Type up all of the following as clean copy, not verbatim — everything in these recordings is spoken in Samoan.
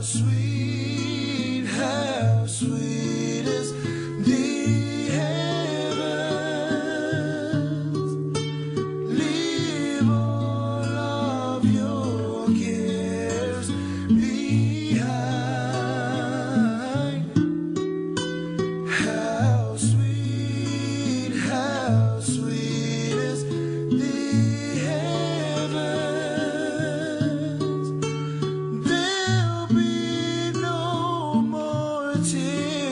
How sweet is the heavens. Leave all of your cares behind. How sweet is the heavens. There'll be no more tears.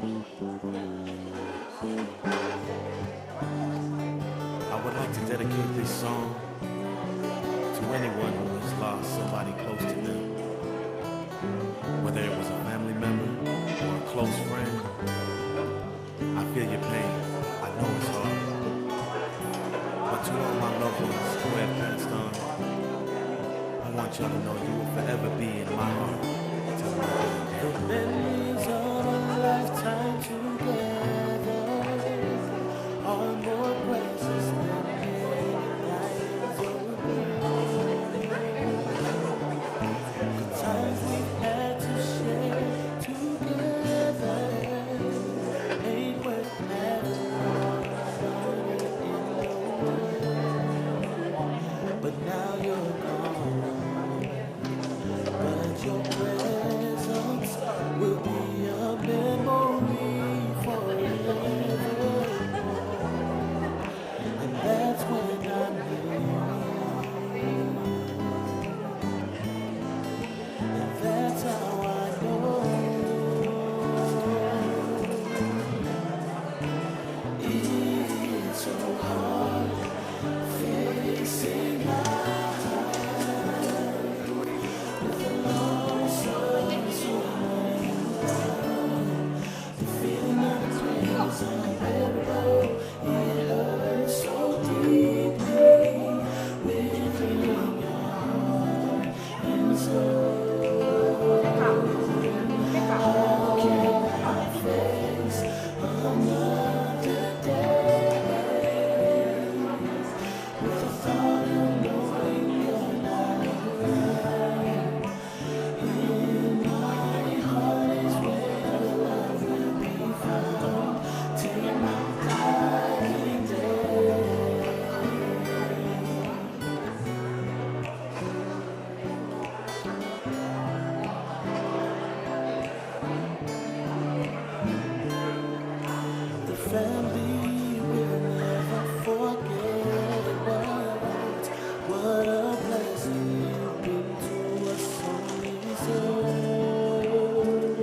I would like to dedicate this song to anyone who has lost somebody close to them. Whether it was a family member or a close friend, I feel your pain. I know it's hard. But to all my loved ones who have passed on, I want y'all to know you will forever be in my heart till my dying day. The memories of a lifetime together are more precious than any diamonds or pearls. The times we've had to share together ain't worth having all the money in the world. But now you're gone. But your presence will be a memory forever. And that's when I'm here. And that's how I know. It's so hard facing life with the loss of someone you love. The feeling of the pain is unbearable. It hurts so deeply within your heart and soul. How can I face another day with the thought of knowing you're not around? In my heart is where the love will be found till my dying day. The family will never forget what a blessing you've been to us on this earth.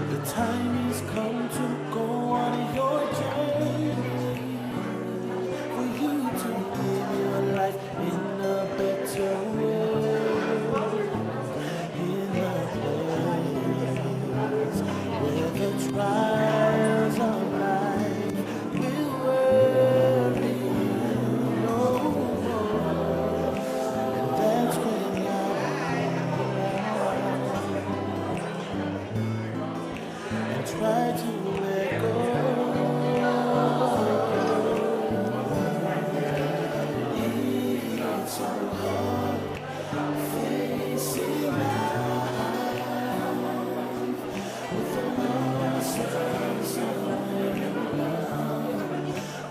The time has come to go on your journey, for you to live your life in a better world, in a place where the trials of life will worry no more. And that's when I and try to let go. It's so hard facing life with the loss of someone you love.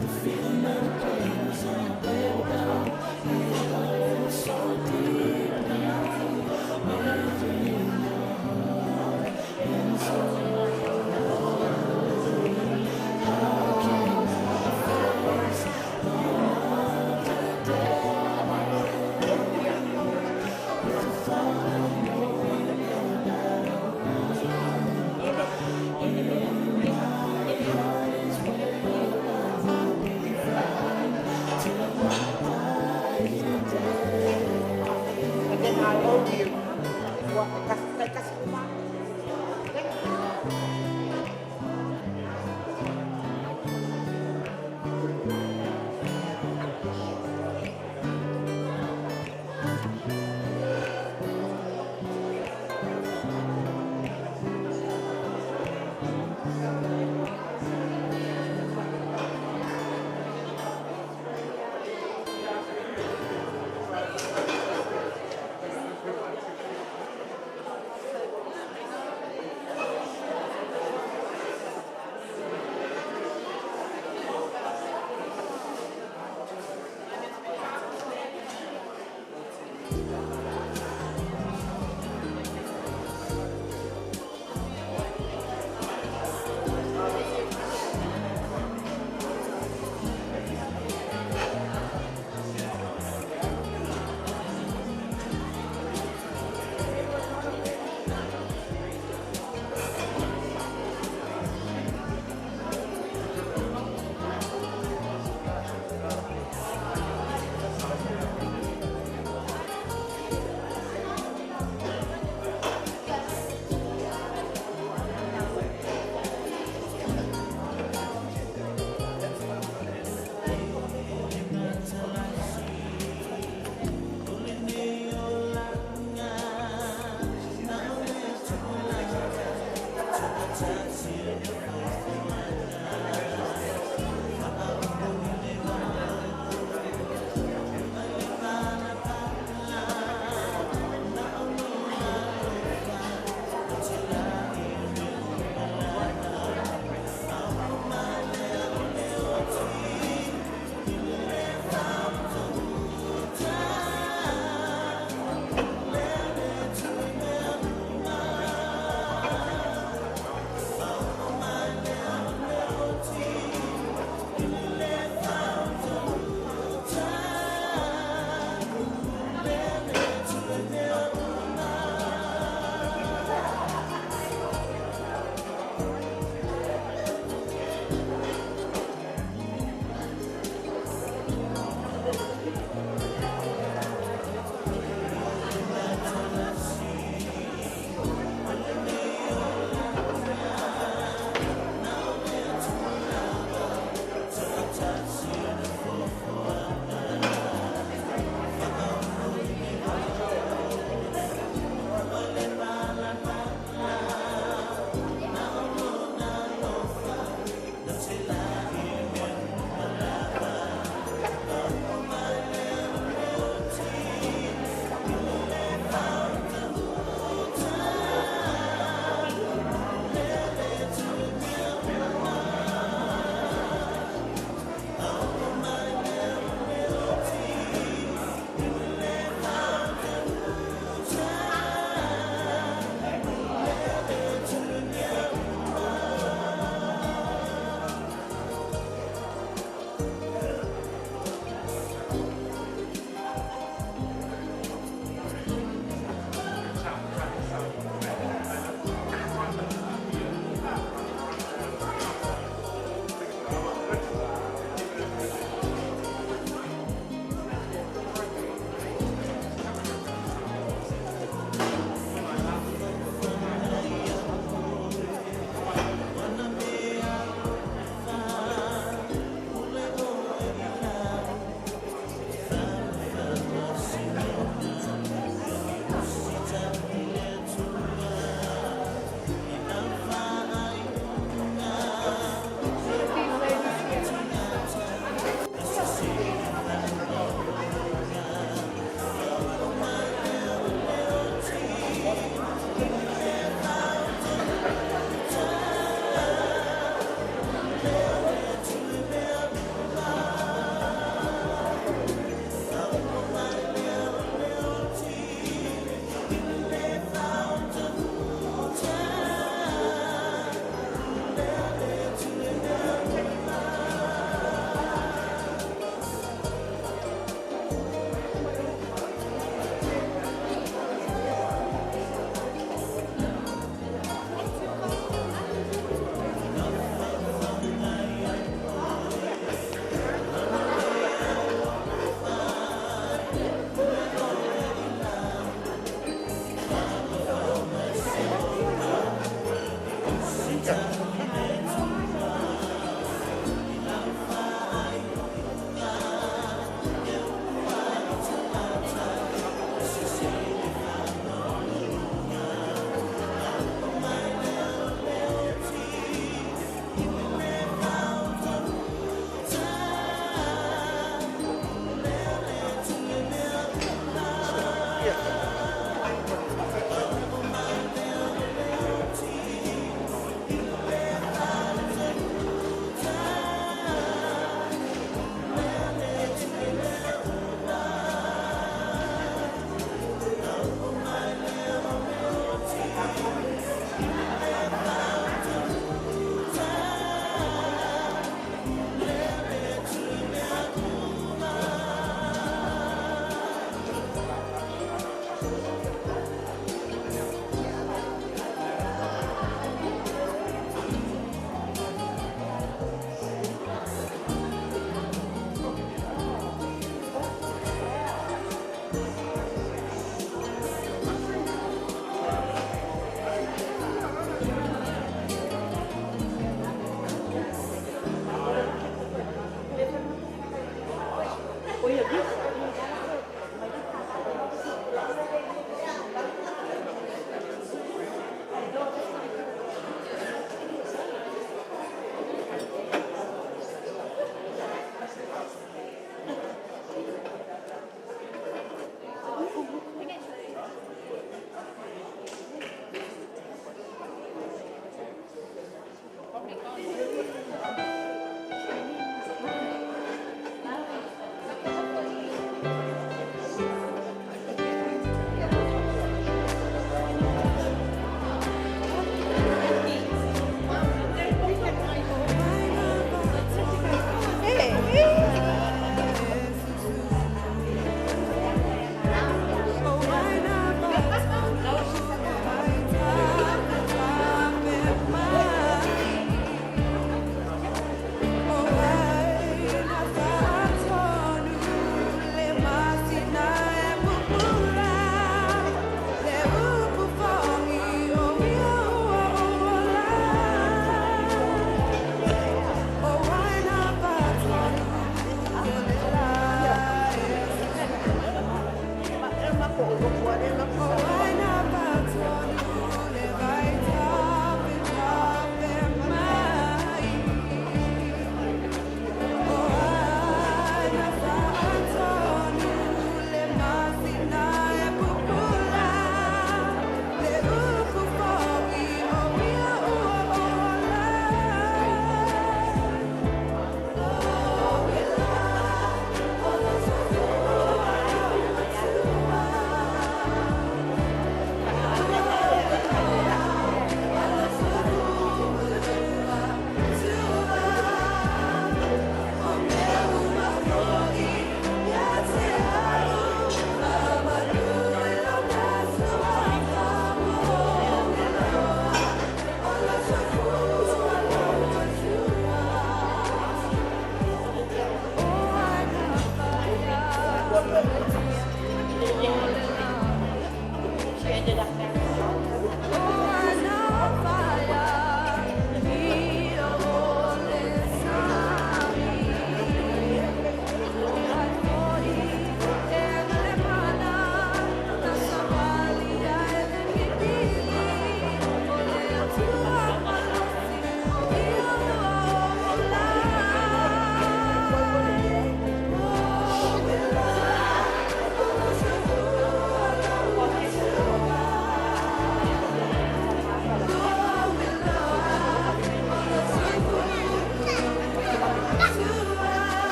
The feeling of the pain is unbearable. It hurts so deeply within your heart and soul. How can I face another day with the thought of knowing you're not around? In my heart is where your love will be found till my dying day. And then I owe you. What, kasi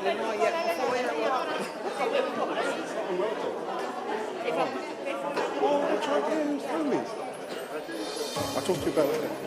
Oh, that's right, yeah, he was telling me. I'll talk to you about it later.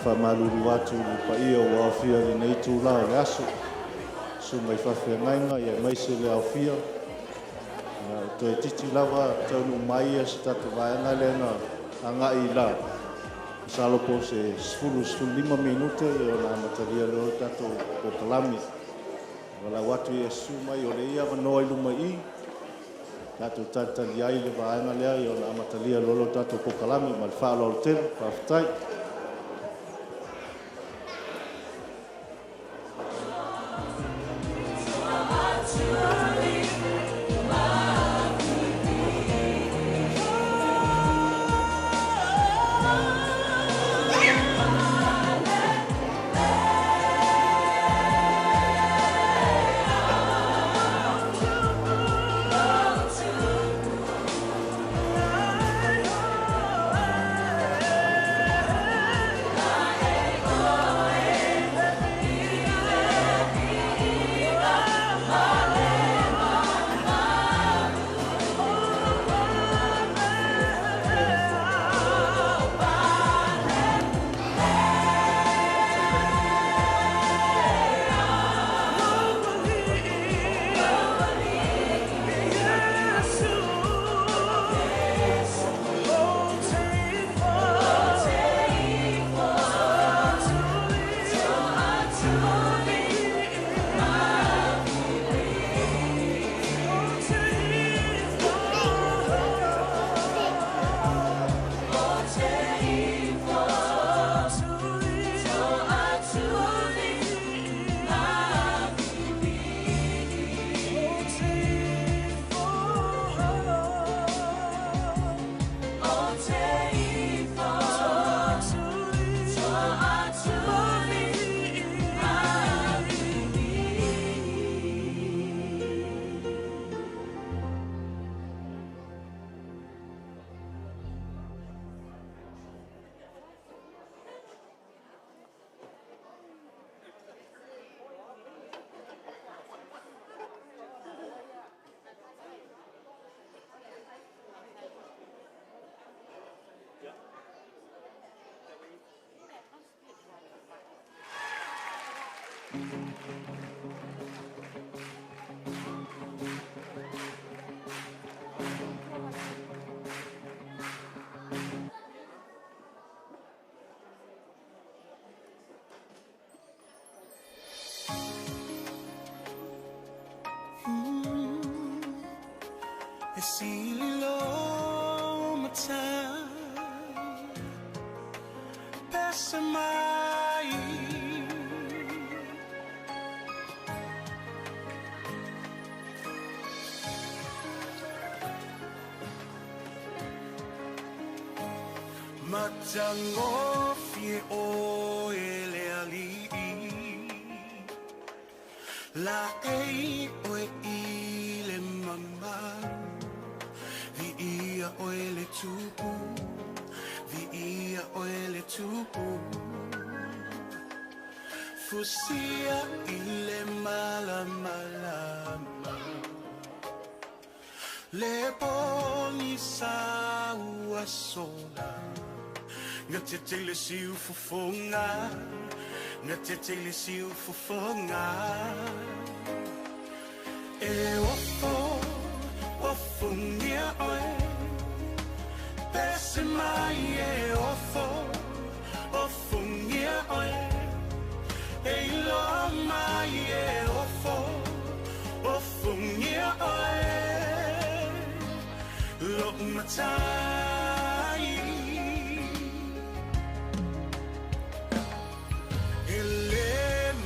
Faamalulu atu i le paia ua aofia i lenei itula o le aso, susuga i faafeagaiga aemaise le aofia. Toeitiiti lava taunuu mai se tatou vaega lea na agai i la, masalo po o se 10-15 minute ona amatalia loa lea o le tatou polokalame. E valaau atu ia susu mai o lea e i ai avanoa i luma i i, tatou talitali ai le vaega lea ona amatalia loa lea o le tatou polokalame. Ma le faaaloalo tele, faafetai. E sili lo matai Pesa mai. Matangofie o e le ali'i La ei oe i le mamalu Vi ia oe le tupu Vi ia oe le tupu. Fusia i le malamalama Le poni sa ua sola. Nga te tele siu fofonga Nga te tele siu fofonga. E ofo, ofongia oe. Pese mai e ofo, ofongia oe. E iloa mai e ofo, ofongia oe. Lo'u matai E le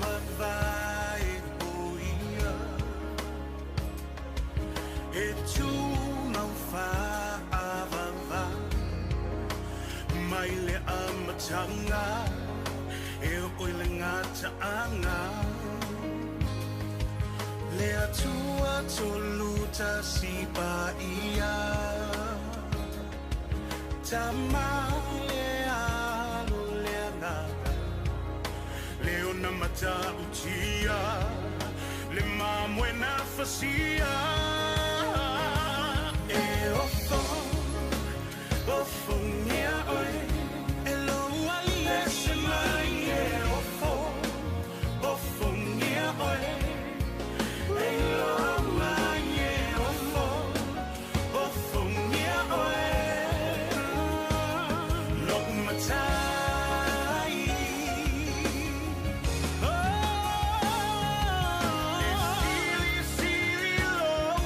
mavae o ia E tumau fa'avava Mai le amataga E o i le gata'aga Le Atua tolu tasi paia Tama le alo le agaga Le ona mata'utia Le mamoe na fasia. E ofo, ofongia oe. E lou ali ese mai e ofo, ofongia oe. E iloa mai e ofo, ofongia oe. Lo'u matai. E silisili lou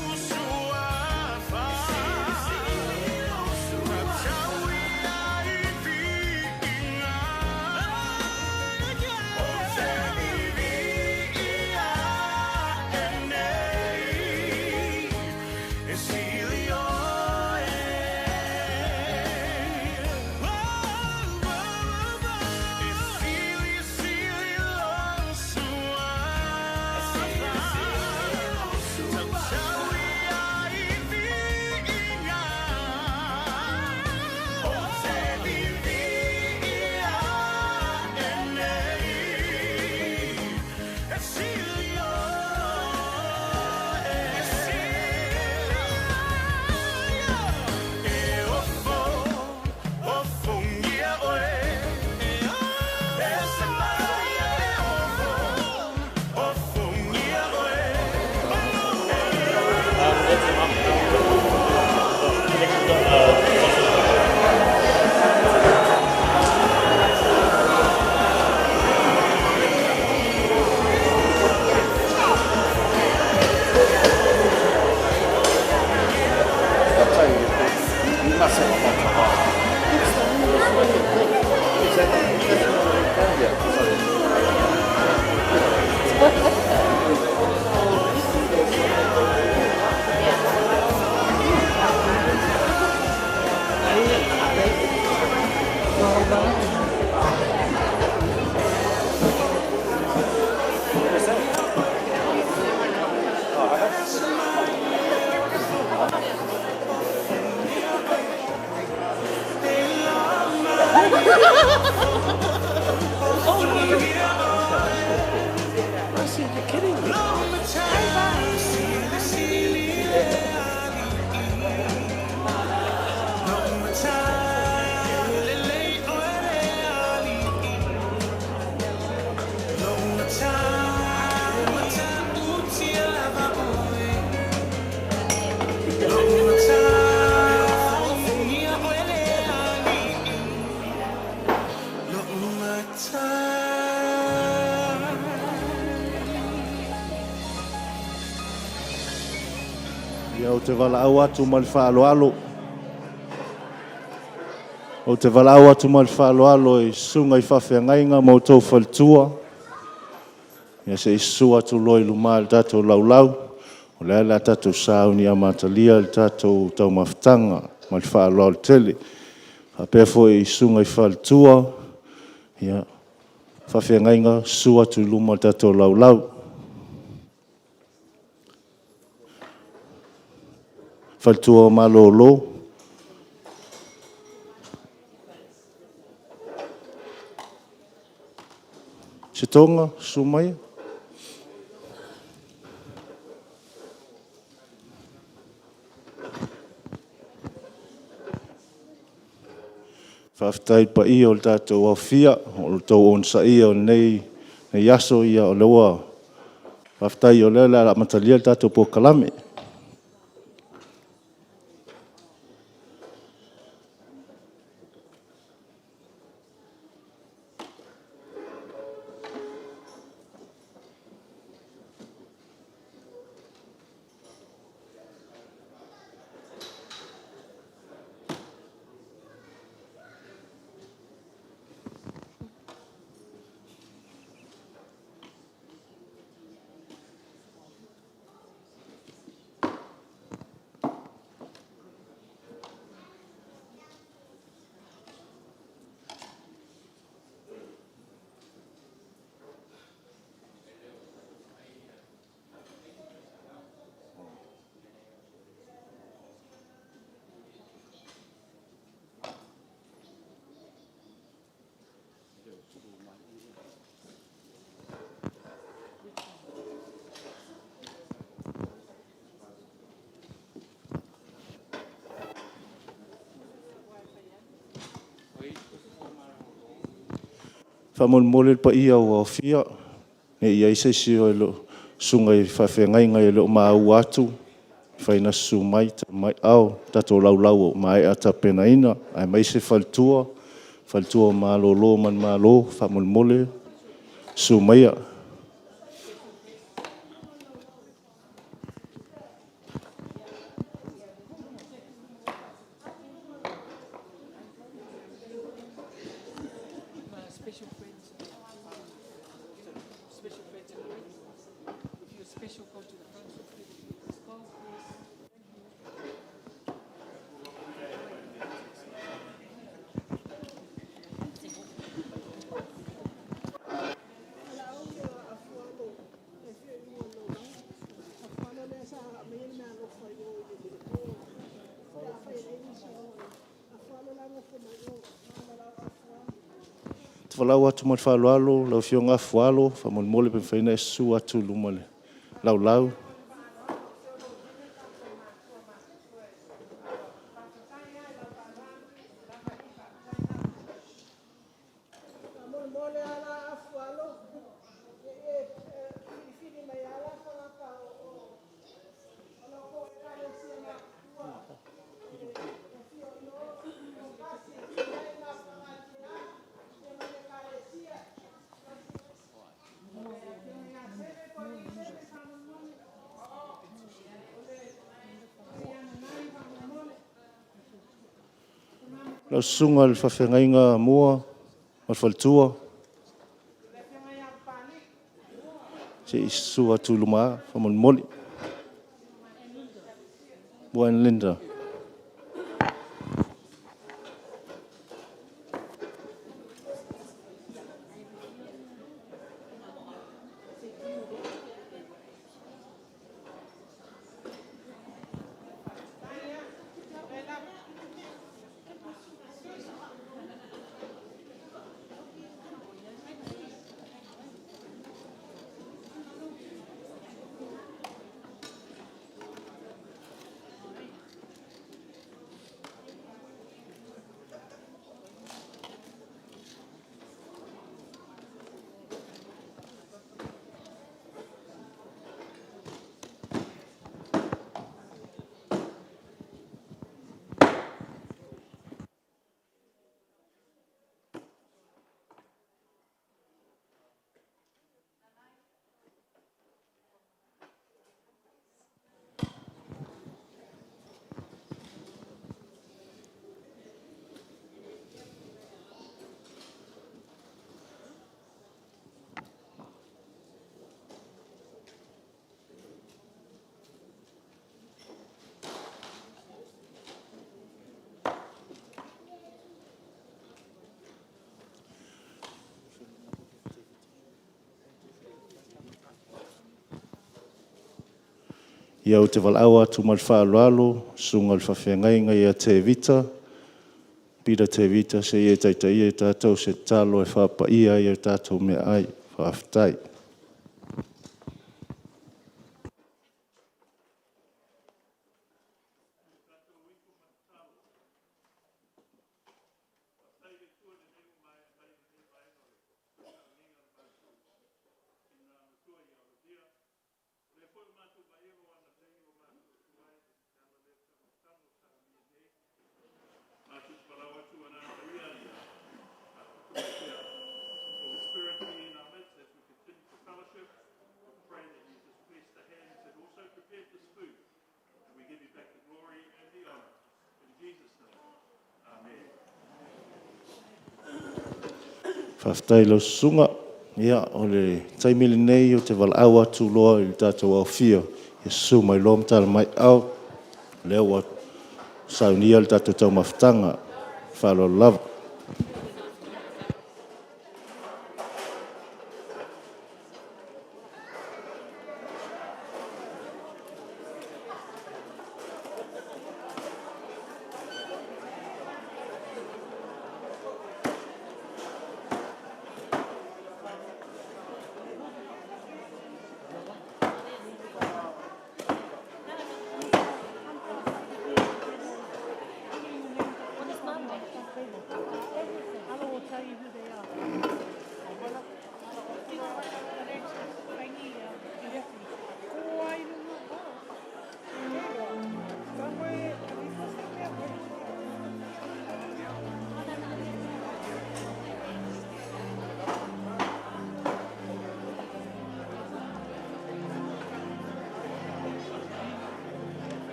Time. Ia ou te valaau atu ma le faaaloalo. Ou te valaau atu ma le faaaloalo i susuga i faafeagaiga ma outou faletua. Ia se i susu atu loa i luma i le tatou laulau, o lea o le a tatou sauni e amatalia le tatou taumafataga ma le faaaloalo tele. E faapea foi i susuga i faletua, faafeagaiga, susu atu i luma i le tatou laulau. Faletua malolo. Setoga, susu maia. Faafetai i le paia o le tatou aofia i lo outou onosaia o lenei aso. Ia o lea ua faafetai o lea o le a amatalia le tatou polokalame. Faamolemole le paia ua aofia, ne i i ai se isi o susuga i faafeagaiga e le o maua atu, e mafai ona susu mai ma le tatou laulau ua maea tapenaina, aemaise faletua, faletua o malolo manumalo, faamolemole susu maia. Ou te valaau atu ma le faaaloalo lau Afioga Afualo, faamolemole pe mafai ona e susu atu i luma o le laulau. Lau susuga i le faafeagaiga Mua ma le faletua, se i susu atu i luma faamolemole. Mua and Linda. Ia ou te valaau atu ma le faaaloalo susuga i le faafeagaiga ia Tevita, Peter Tevita se i e taitaia i tatou i se tatalo e faapaia ai a tatou meaai. Faafetai. Faafetai i lau susuga. Ia, o le taimi lenei ou te valaau atu loa i le tatou aofia e susu mai loa ma tala mai aao, o lea ua saunia le tatou taumafataga. Ma le faaaloalo lava.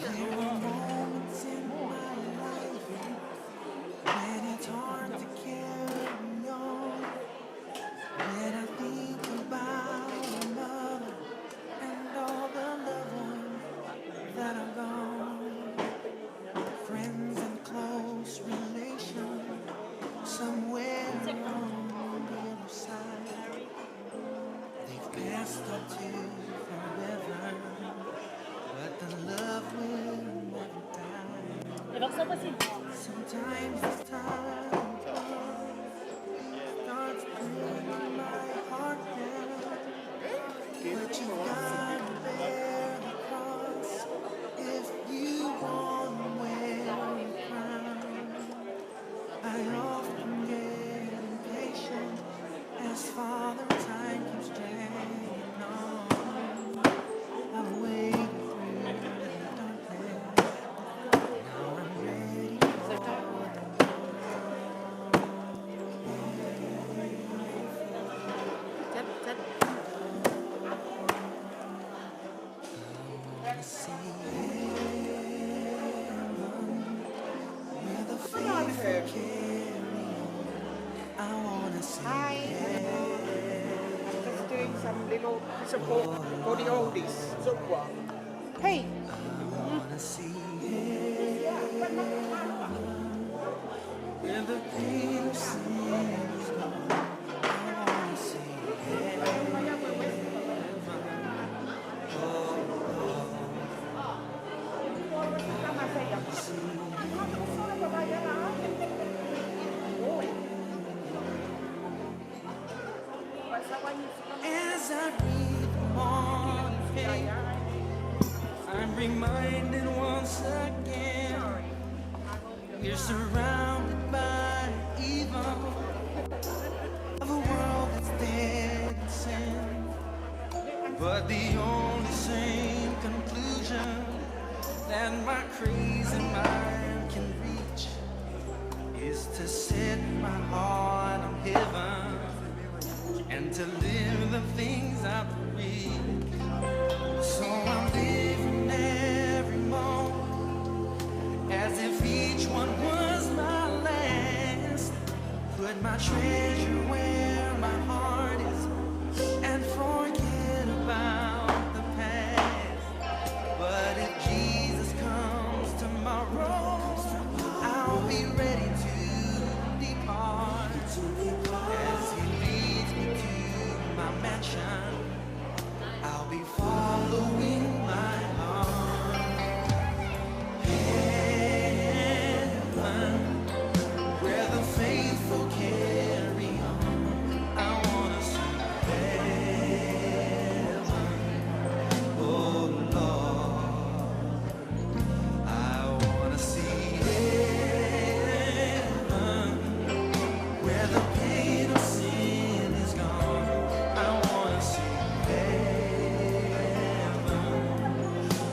There were moments in my life when it's hard to carry on. When I think about my mother and all the loved ones that are gone, friends and close relations, somewhere on the other side, they've passed on to forever, but the love will never die. Sometimes this time starts bringing my heart down. But you gotta bear the cross if you wanna wear a crown. I often get impatient as Father Time keeps dragging on. I've waited through the darkness. Now I'm ready for the I see heaven where the faithful carry on. I wanna see Hi. I'm just doing some little support for the oldies. Hey. I wanna see heaven where the pain of sin is gone. I wanna see heaven. Oh, I see As I read the morning paper, I'm reminded once again we're surrounded by evil of a world that's dead in sin. But the only sane conclusion that my crazy mind can reach is to set my heart on heaven and to live the things I preach. So I'm living every moment as if each one was my last. Put my treasure where my heart is and forget about the past. But if Jesus comes tomorrow, I'll be ready to depart. As he leads me to my mansion. I'll be following my heart. Heaven, where the faithful carry on. I wanna see heaven, oh Lord. I wanna see heaven, where the pain of sin is gone. I wanna see heaven,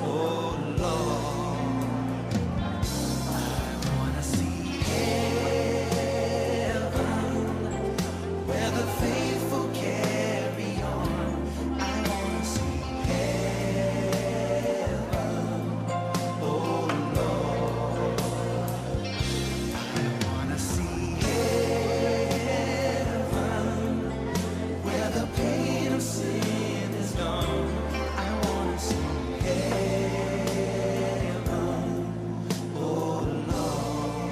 oh Lord. I wanna see heaven, where the faithful carry on. I wanna see heaven, oh Lord. I wanna see heaven, where the pain of sin is gone. I wanna see heaven, oh Lord.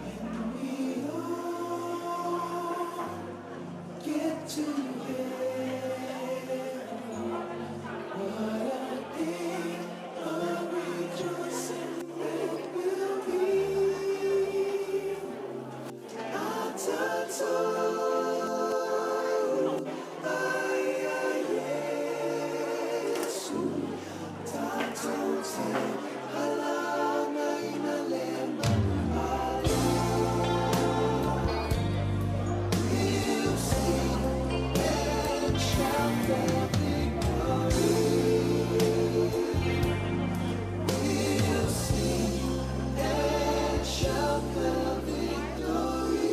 When we all get to heaven, what a day of rejoicing it will be. Shout the victory. We'll sing and shout the victory.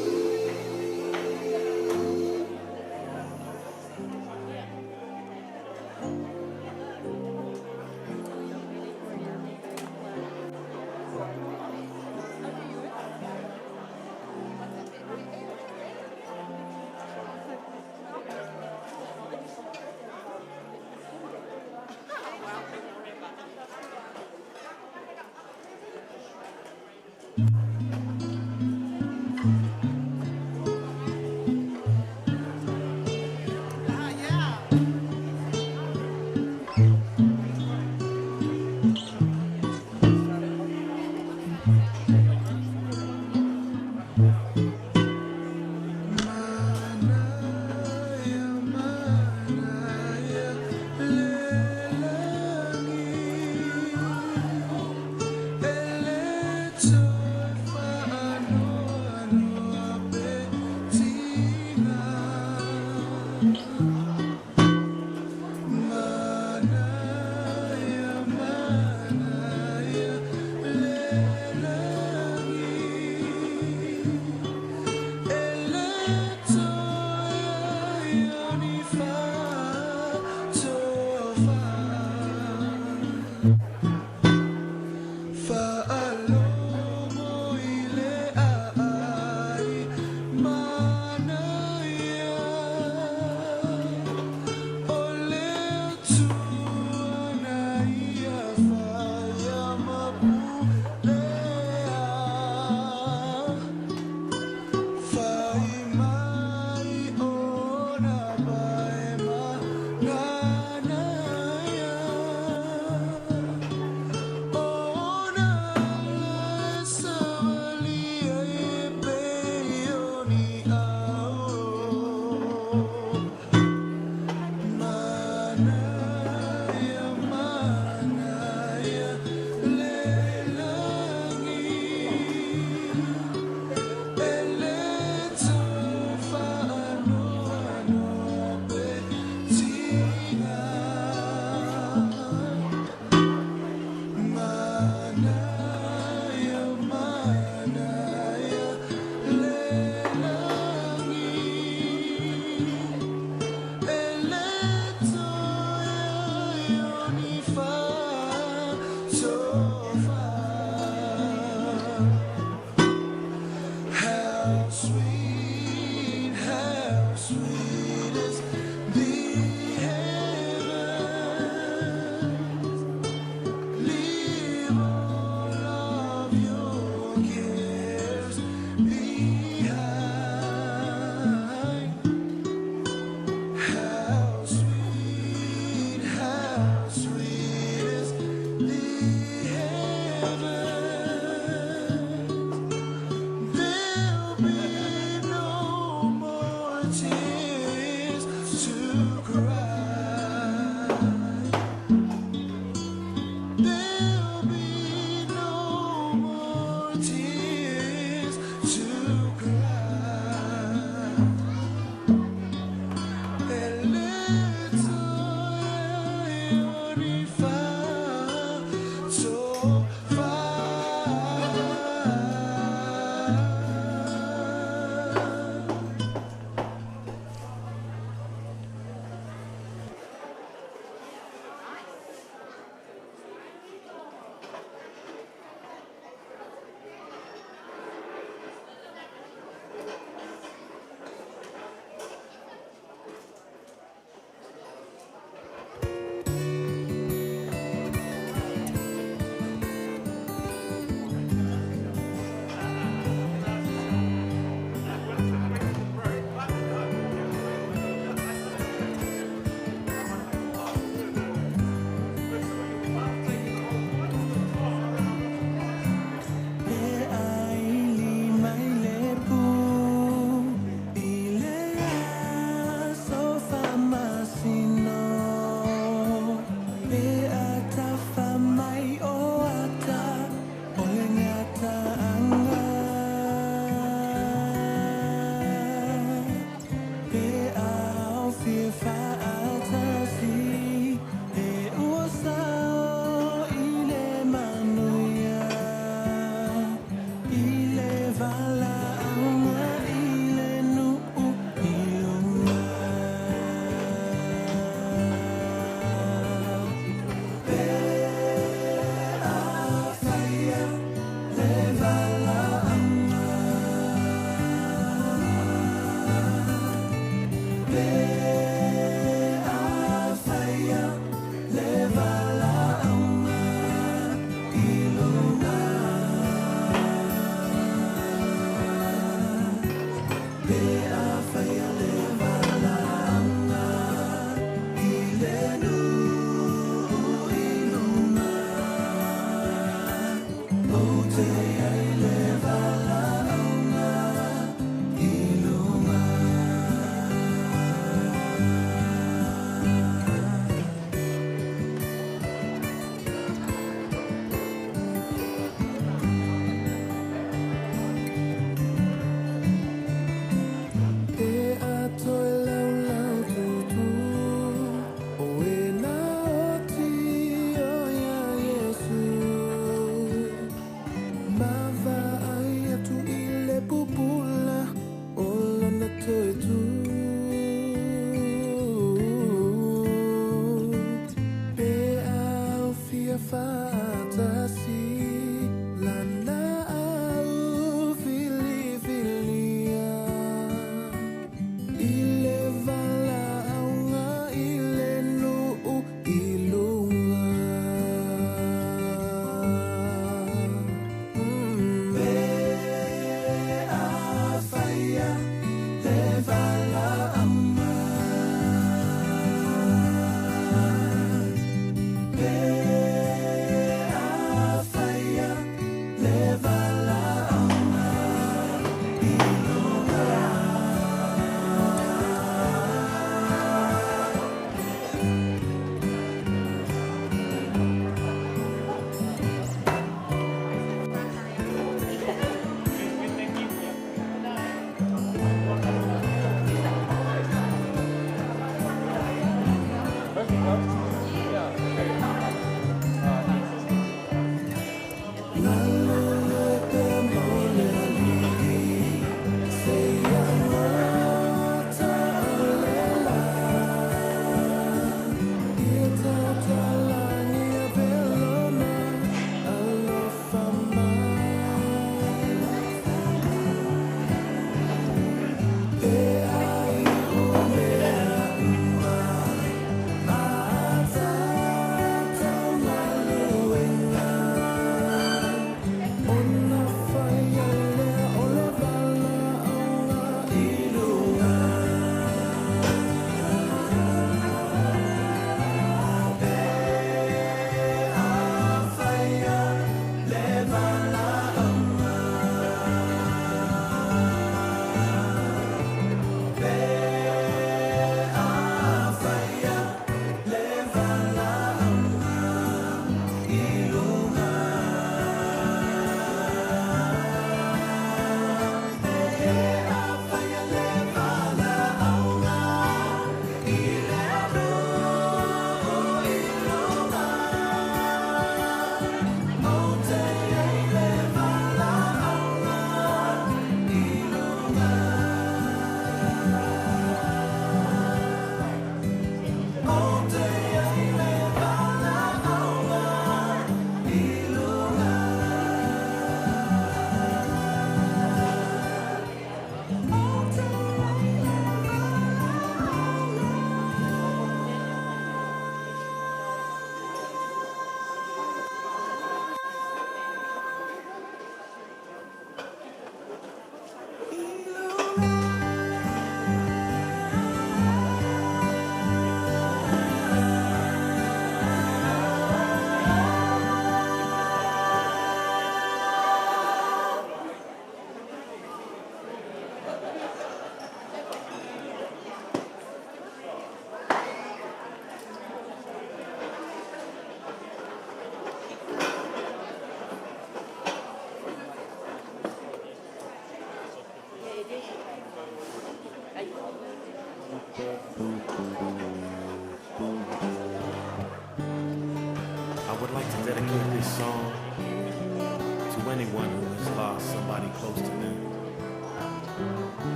dedicate this song to anyone who has lost somebody close to them.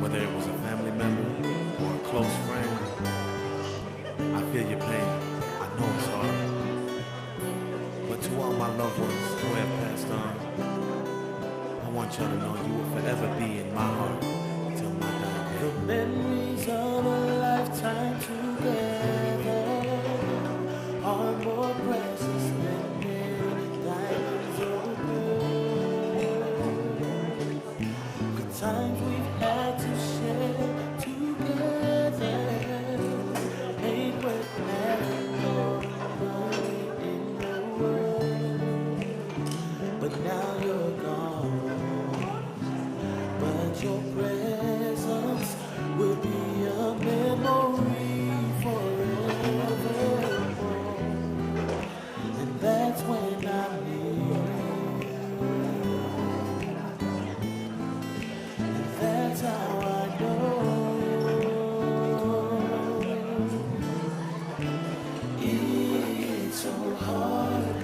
Whether it was a family member or a close friend, I feel your pain. I know it's hard. But to all my loved ones who have passed on, I want y'all to know you will forever be in my heart till my dying day. The memories of a lifetime together are more precious than many diamonds or pearls. The times we've had to share together ain't worth having all the money in the world. But now you're gone. But your presence will be a memory forevermore. And that's when I need you. And that's how I know. It's so hard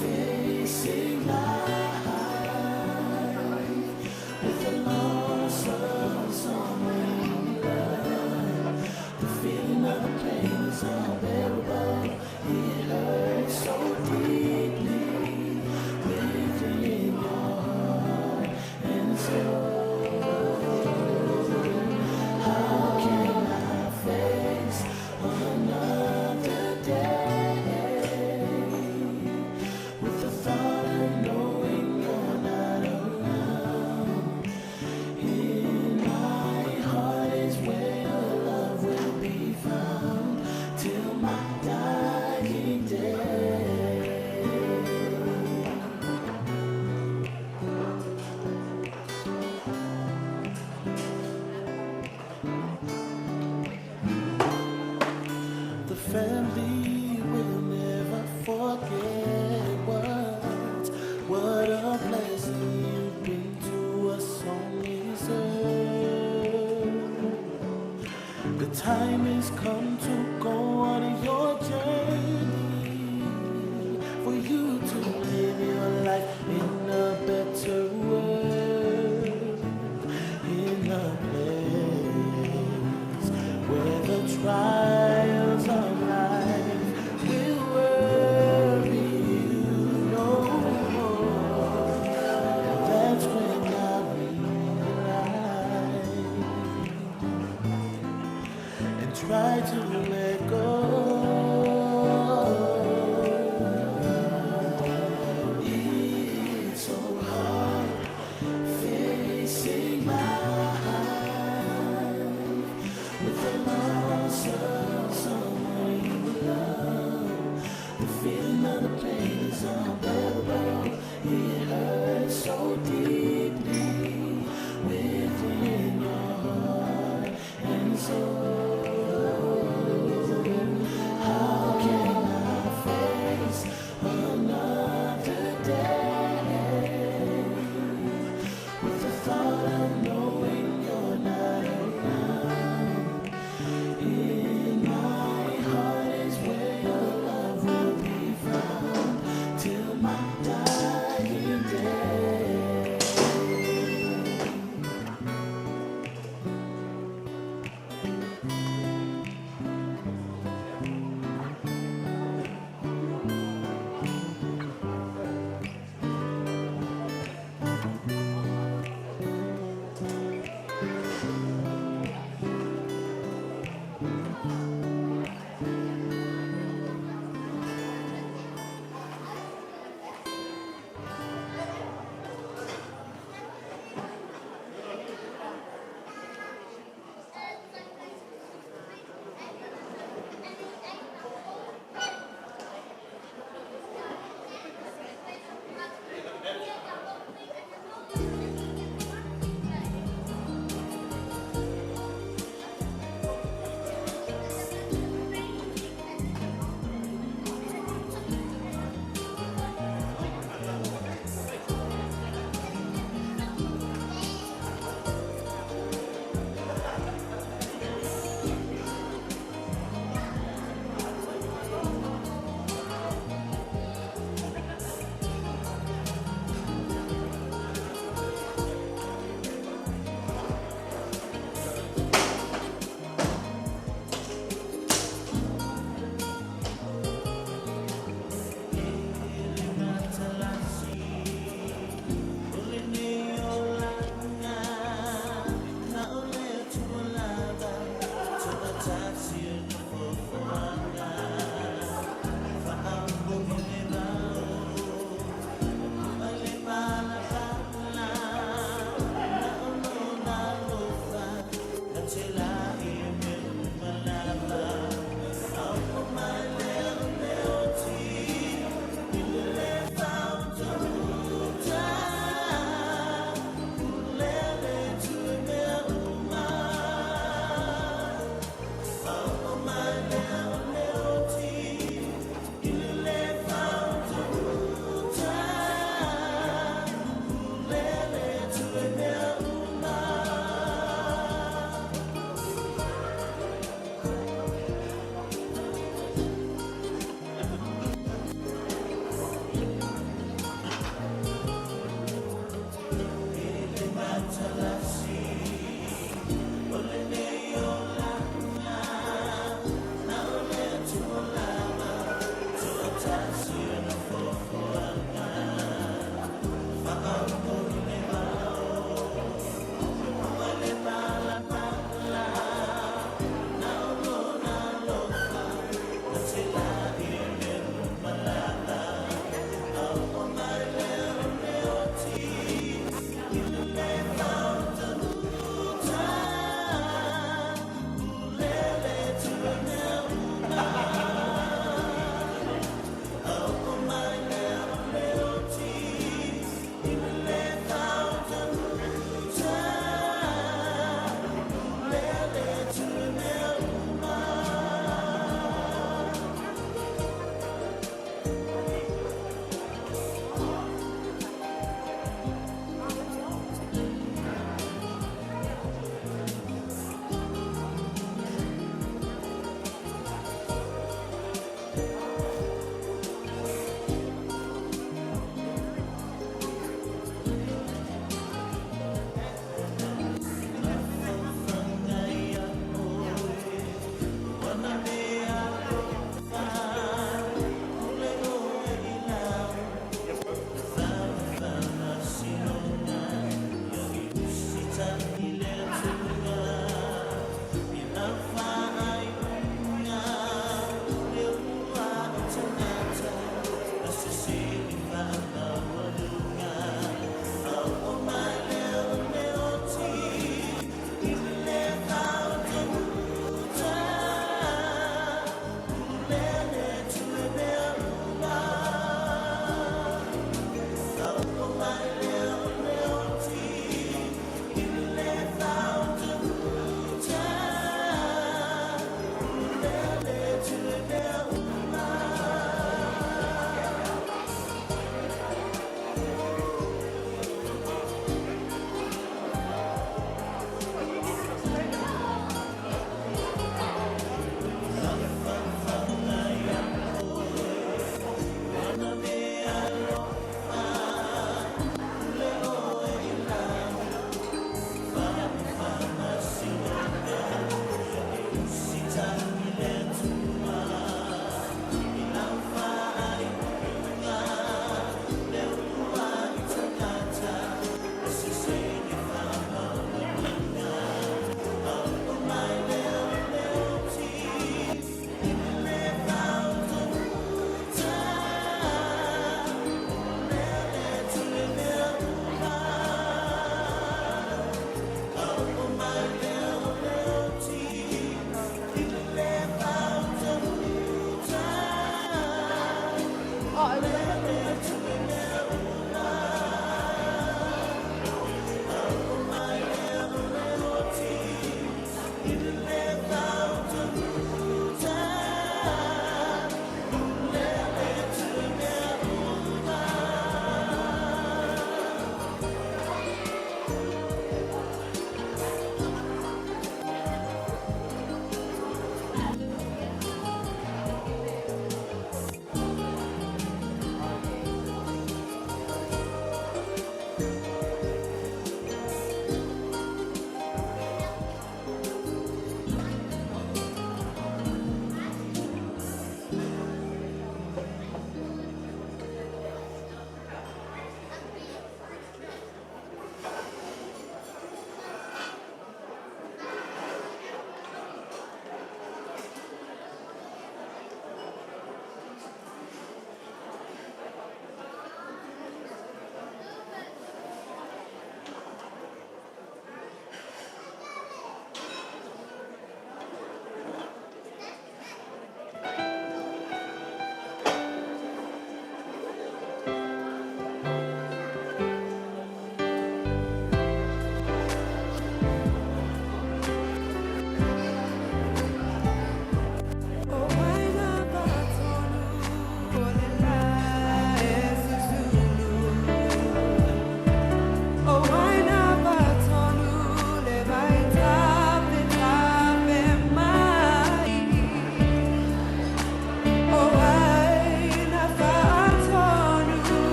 facing life with the loss of someone you love. The feeling of the pain is unbearable. It hurts so deeply within your heart and soul. How can I face another day with the thought of knowing you're not around? In my heart is where your love will be found till my dying day. The family will never forget what a blessing you've been to us on this earth. The time has come to go on your journey, for you to live your life in a better world, in a place where the trials of life will worry you no more. And that's when I realize and try to let go. It's so hard facing life with the loss of someone you love. The feeling of the pain is unbearable. It hurts so deeply within your heart and soul.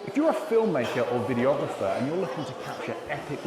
If you're a filmmaker or videographer and you're looking to capture epic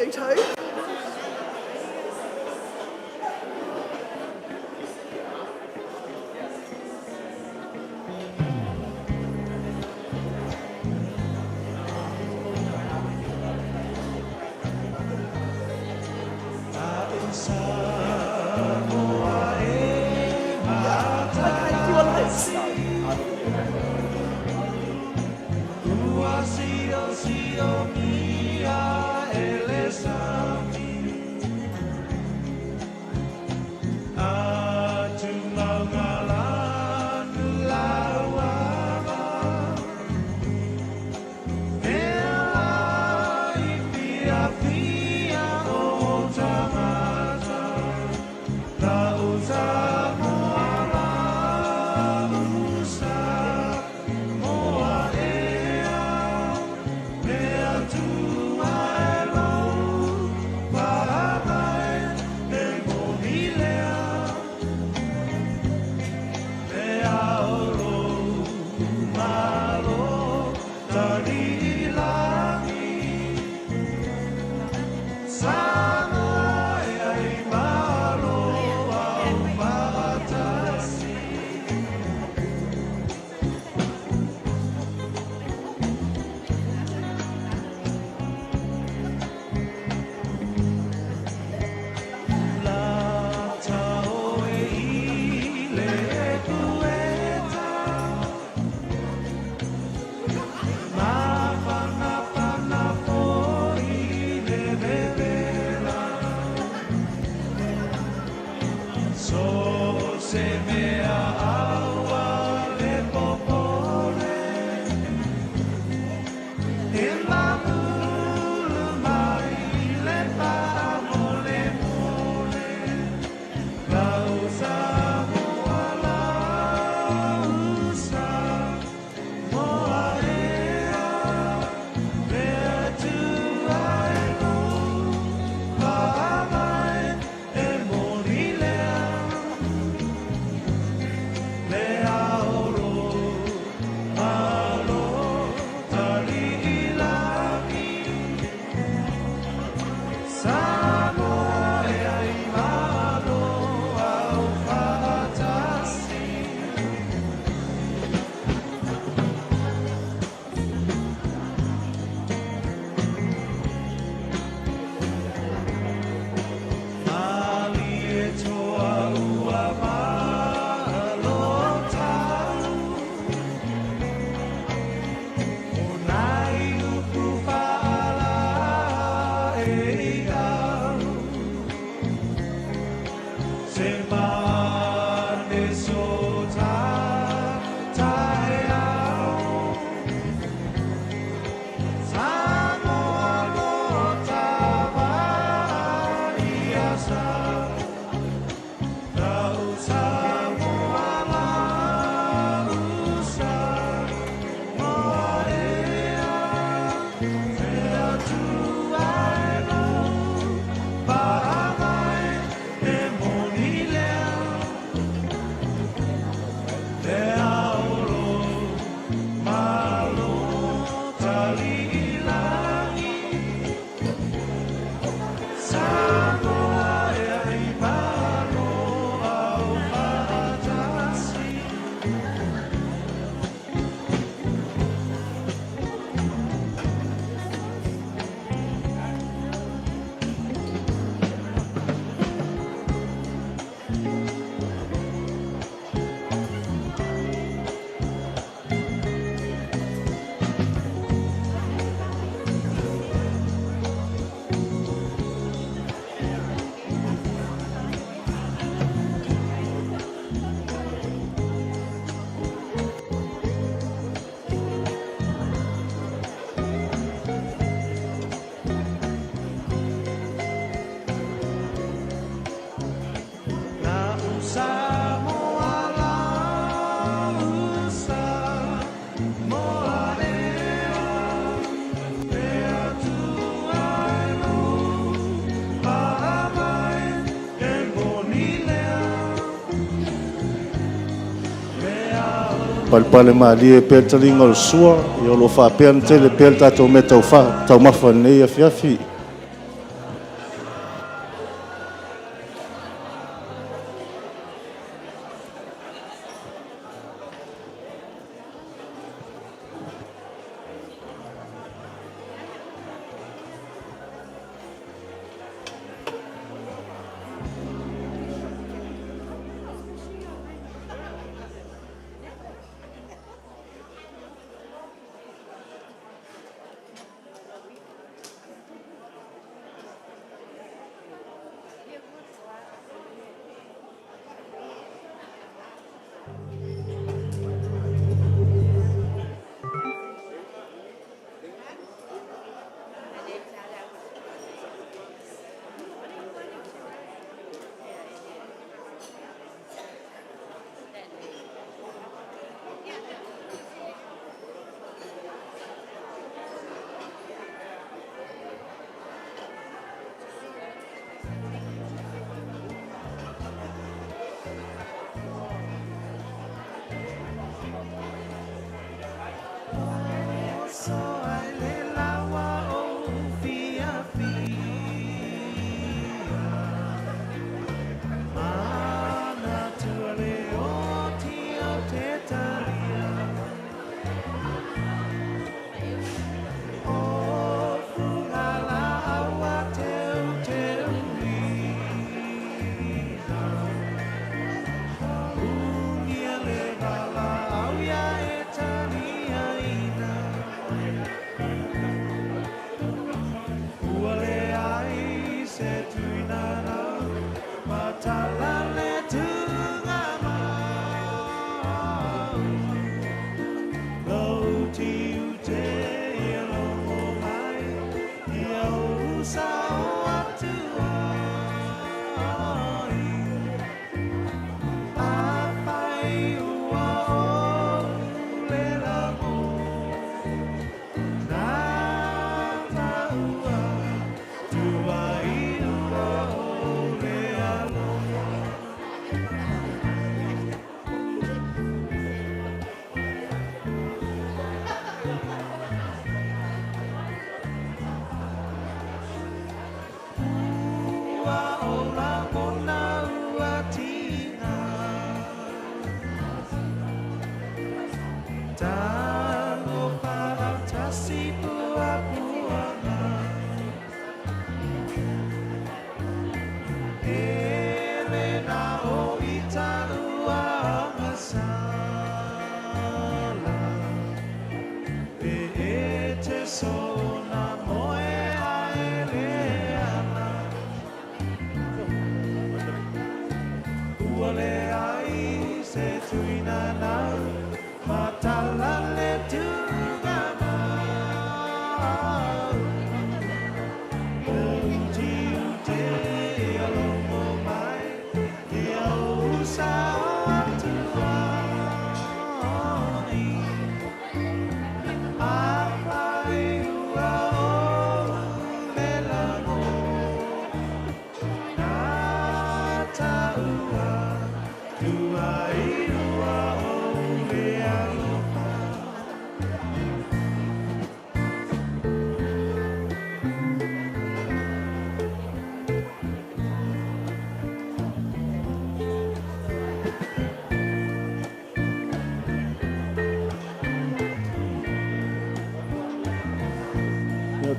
YouTube. Okay, do you want this? Palepale malie pea le taliga o le sua, ia o lo o faapea ona tele pea le tatou meataumafa i lenei afiafi.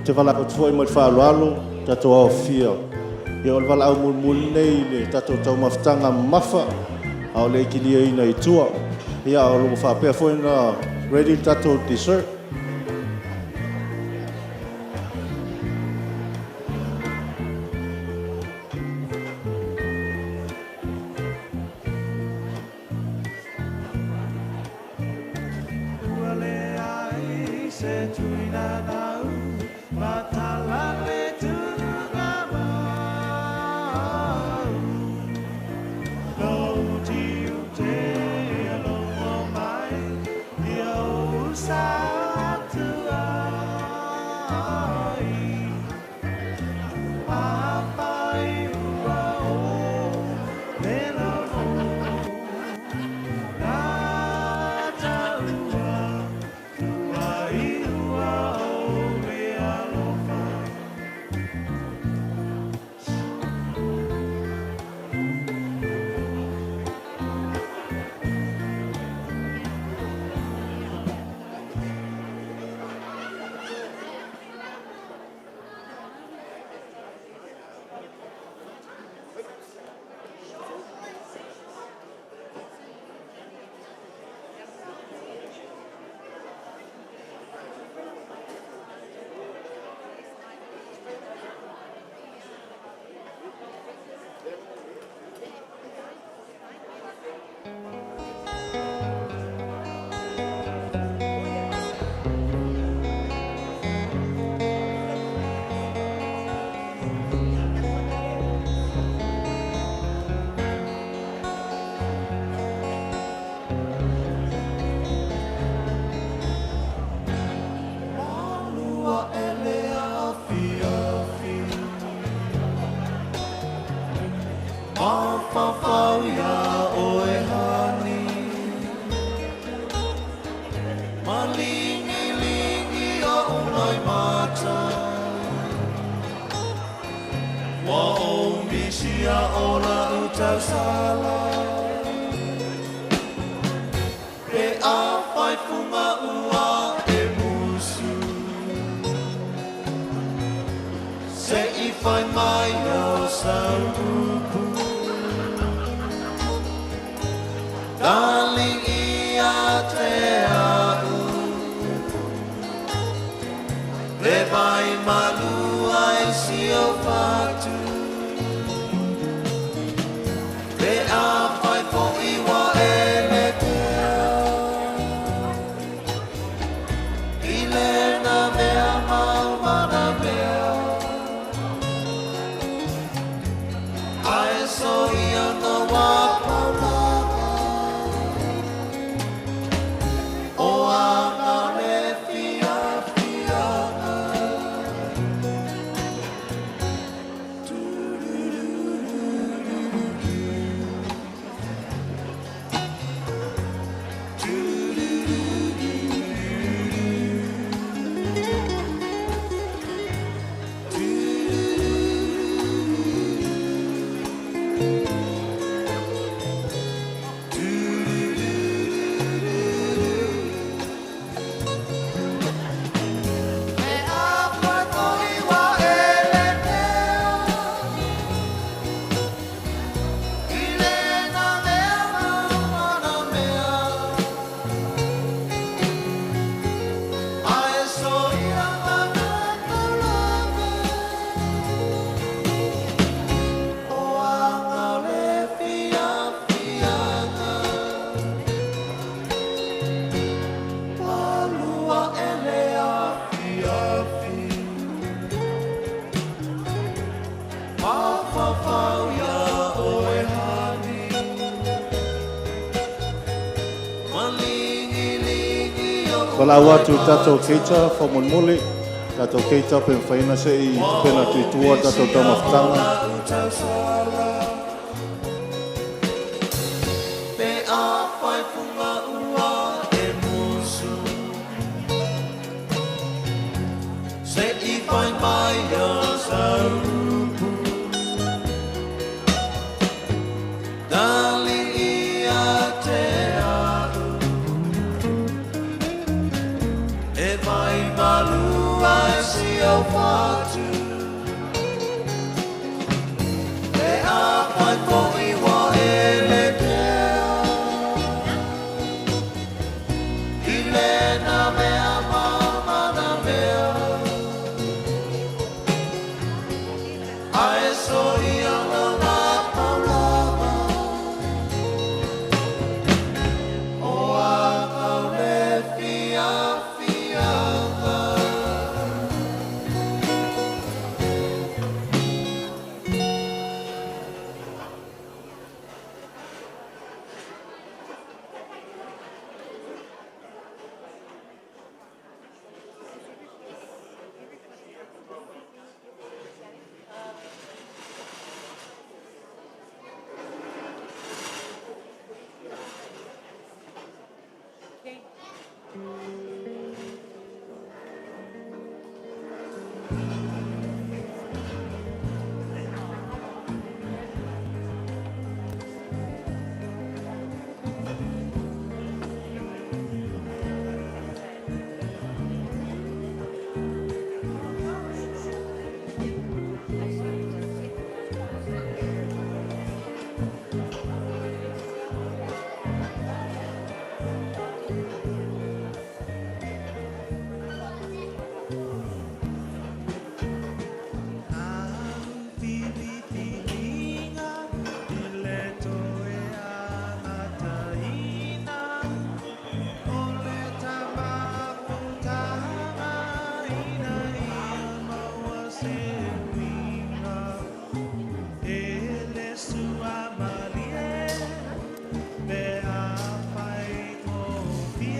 te valaau atu foi ma le faaaloalo tatou aofia, ia o le valaau mulimuli lenei i le tatou taumafataga mamafa a o le i kiliaina i tua. Ia o lo o faapea foi ona ready le tatou dessert. Ua leai se tuina nau, matala le tunuga mau. Lou tiute ia logo mai, ia ou sa atu ai. Afai ua o lela mo, na taua, ua iua o le alofa. Malua e le afiafi, Mafaufau ia oe hani, Malingilingi o unai mata, Ua o misia o la utausala, Pe a fai funga ua e musu, Se i fai mai o sau upu, Darling ia te au, Le vai malua e si o fatu, Pe a fai fo i wa e le pea, I le na mea mau mana mea, Ae so ia no wa paulanga, O anga le fia fianga. Me a fai fo i wa e le pea, I le na mea mau mana mea, Ae so ia mana paulanga, O anga le fia fianga. Palua e le afiafi, Mafaufau ia oe hani, Malingilingi o Valaau atu i tatou keita faamolemole, tatou keita pe mafai ona se i tapena atu i tua tatou taumafataga. Utausala. Pe a fai funga ua e musu, Se i fai mai o sau upu, Dali ia te au, E vai malua e si au fatu. Pe afai foʻi ua e lekea i lena mea ma mana mea, ae soia lona paulama o a kau le fiafiaga.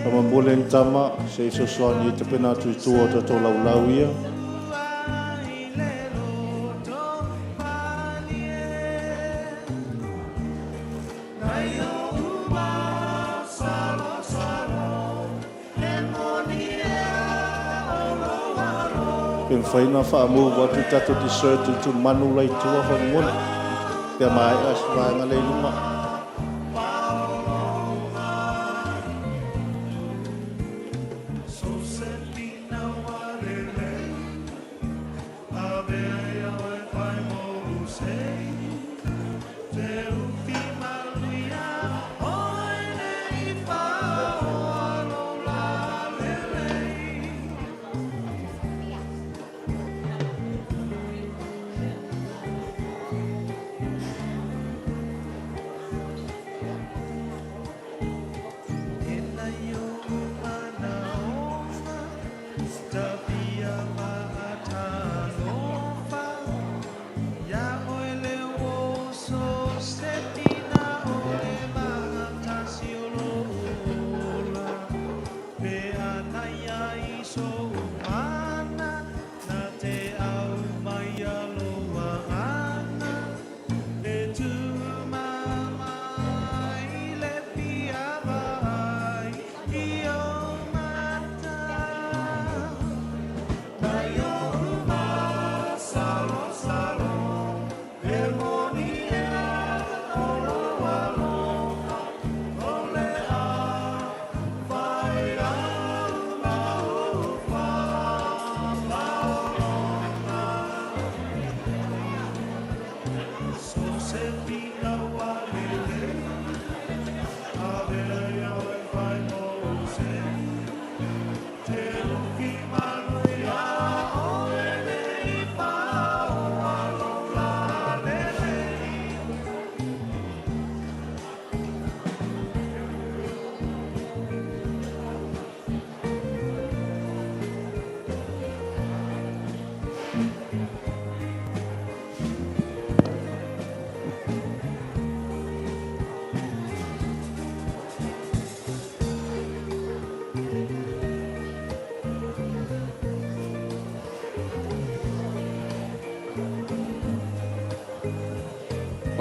Faamolemole ni tama se i fesoasoani e tapena atu i tua o tatou laulau ia. Pe mafai ona faa-move atu le tatou dessert i le tumanu la i tua faamolemole pe a maea si vaega lea i luma.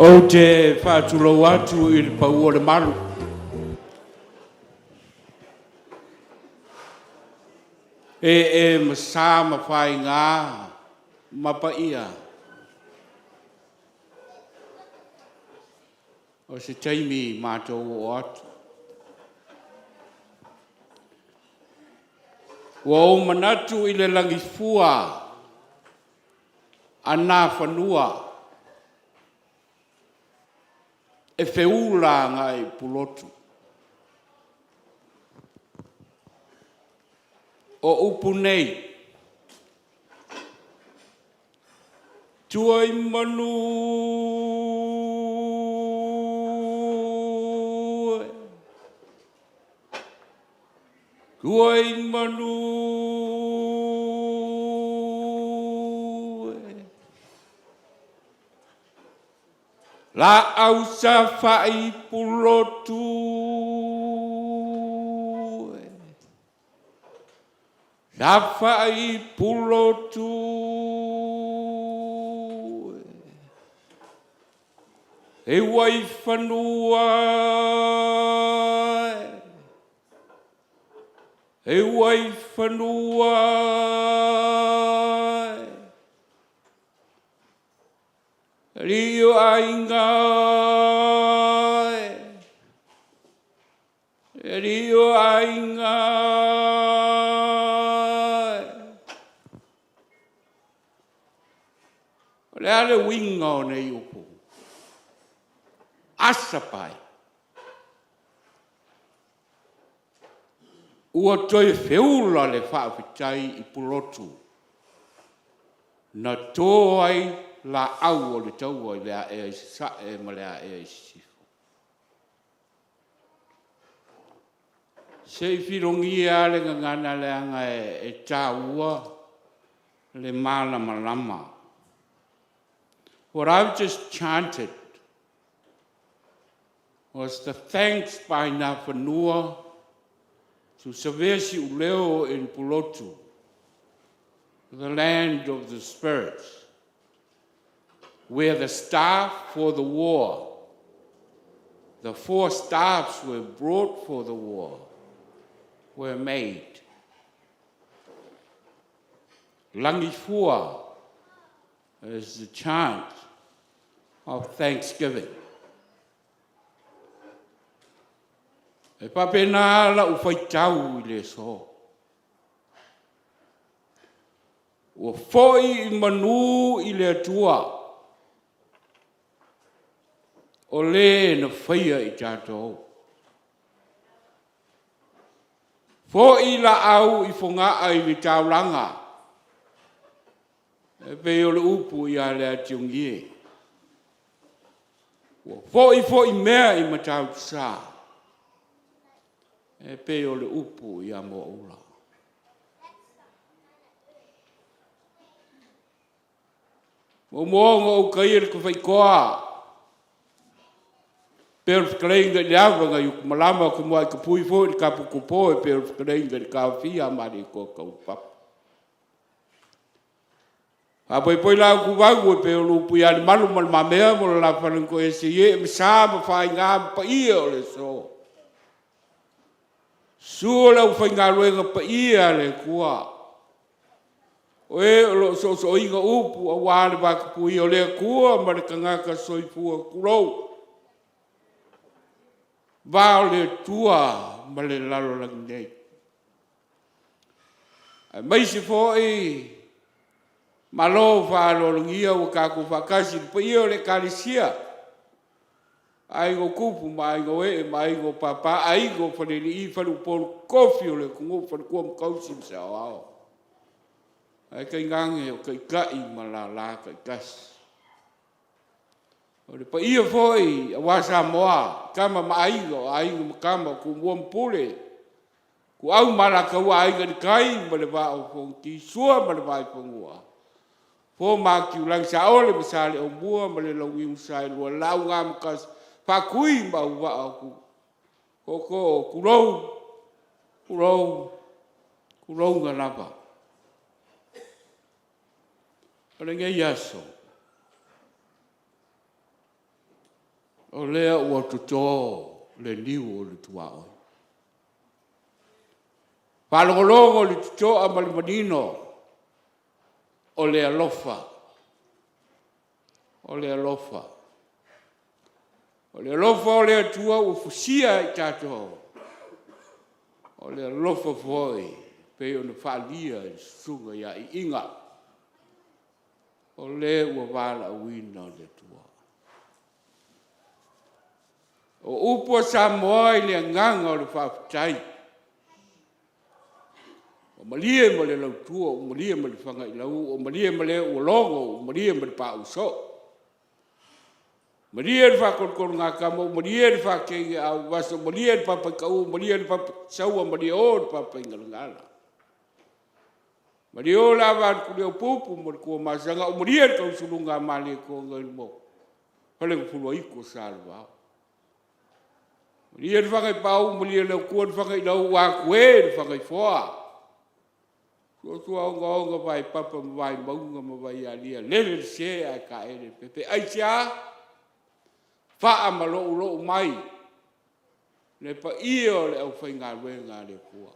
Ou te faatulou atu i le pau o le malu. E e ma sa ma faiga ma paia. O se taimi matou oo atu. Ua ou manatu i le lagifua. a Nafanua e feula agai i Pulotu. O upu nei, Tua i manu e, tua i manu e, Laau safa'i Pulotu e, safa'i Pulotu e, e Waifanua e, e Waifanua e. Alii o aiga e, alii o aiga e. O le a le uiga o nei upu? Asa pai. Ua toe feula le faafetai i Pulotu na to ai laau o le taua i le aea i sasae ma le aea i sisifo. Se i filogia lava le gagana leaga e taua le malamalama. What I've just chanted was the thanks by Nafanua to Savea Si'uleo in Pulotu, the land of the spirits, where the staff for the war, the four staffs were brought for the war, were made. Langifua is the chant of thanksgiving. E faapena lau faitau i le aso. Ua foi i manu i le Atua, o le na faia i tatou. Foi laau i fogaa i le taulaga, e pei o le upu ia Leatiugie. Ua foi foi mea i Matautusa, e pei o le upu ia Moaula. Muamua ona ou taia le tafaitoa, pei o le fetalaiga i le ava nai Utimalama, ou te muai tapui foi le taputupo e pei o le fetalaiga i le Taofia a Malietoa Taulapapa. Faapoipoi la utuvalu e pei o le upu ia Lemalu ma Le Mamea ma le la falanitoese i ee ma sa ma faiga ma paia o le aso. Susu le aufaigaluega paia a le Atua, o e o lo o soosooina upu aua le vatapuia o le Atua ma le tagata soifua, tulou, va o le Atua ma le lalolagi nei. Aemaise foi malo faaaloalogia ua tatou faatasi i le paia o le Ekalesia, Aiga o Tupu ma Aiga o Ee ma Aiga o Papa, Aiga o Falealii, Faleupolu tofi o le atunuu, faletua ma tausi ma saoao, ae tainane o taitai ma lala taitasi. O le paia foi aua Samoa, Tama ma Aiga, o Aiga ma Tama, o Tumua ma Pule, Ituau ma Alataua, Aiga i le Tai ma le Vaa o Fonoti, Sua ma le Vaifanua, Fofo ma Autiulagi, Saole ma Saleaaumua ma le Launiu na Saelua, le Laau na Amotasi, Faatui ma Auvaa o Tootoo, tulou, tulou, tulouna lava. O lenei aso, o lea ua toto le niu o le tuaoi. Faalogologo le totoa ma le manino o le alofa, o le alofa. O le alofa o le Atua ua fusia i tatou, o le alofa foi e pei ona faaalia e le Susuga ia Iiga. O le ua valaauina e le Atua. O upu a Samoa i le agaga o le faafetai, ua malie ma le lautua, ua malie ma le fagailaua, ua malie ma le ua logo, ua malie ma le pauu soo, malie le faatolotologatama, ua malie le faateineauvaso, ua malie le papaitaua, ua malie le papaisaua, malie o le papaigalagala, malie o le ava a le Tuliaupupu ma le Tuamasaga, ua malie le tausuluga a Malietoa na i le maota, Falenafuluaitu o Salevao. Malie le Fagaipauu malie le Atua le Fagailaua, ua atue le Fagaifoa, tua ogaoga vaipapa ma vaimauga ma vaialia, lele le se ae taele le pepe. Aisea? Faamaloulou mai le paia o le aufaigaluega a le Atua,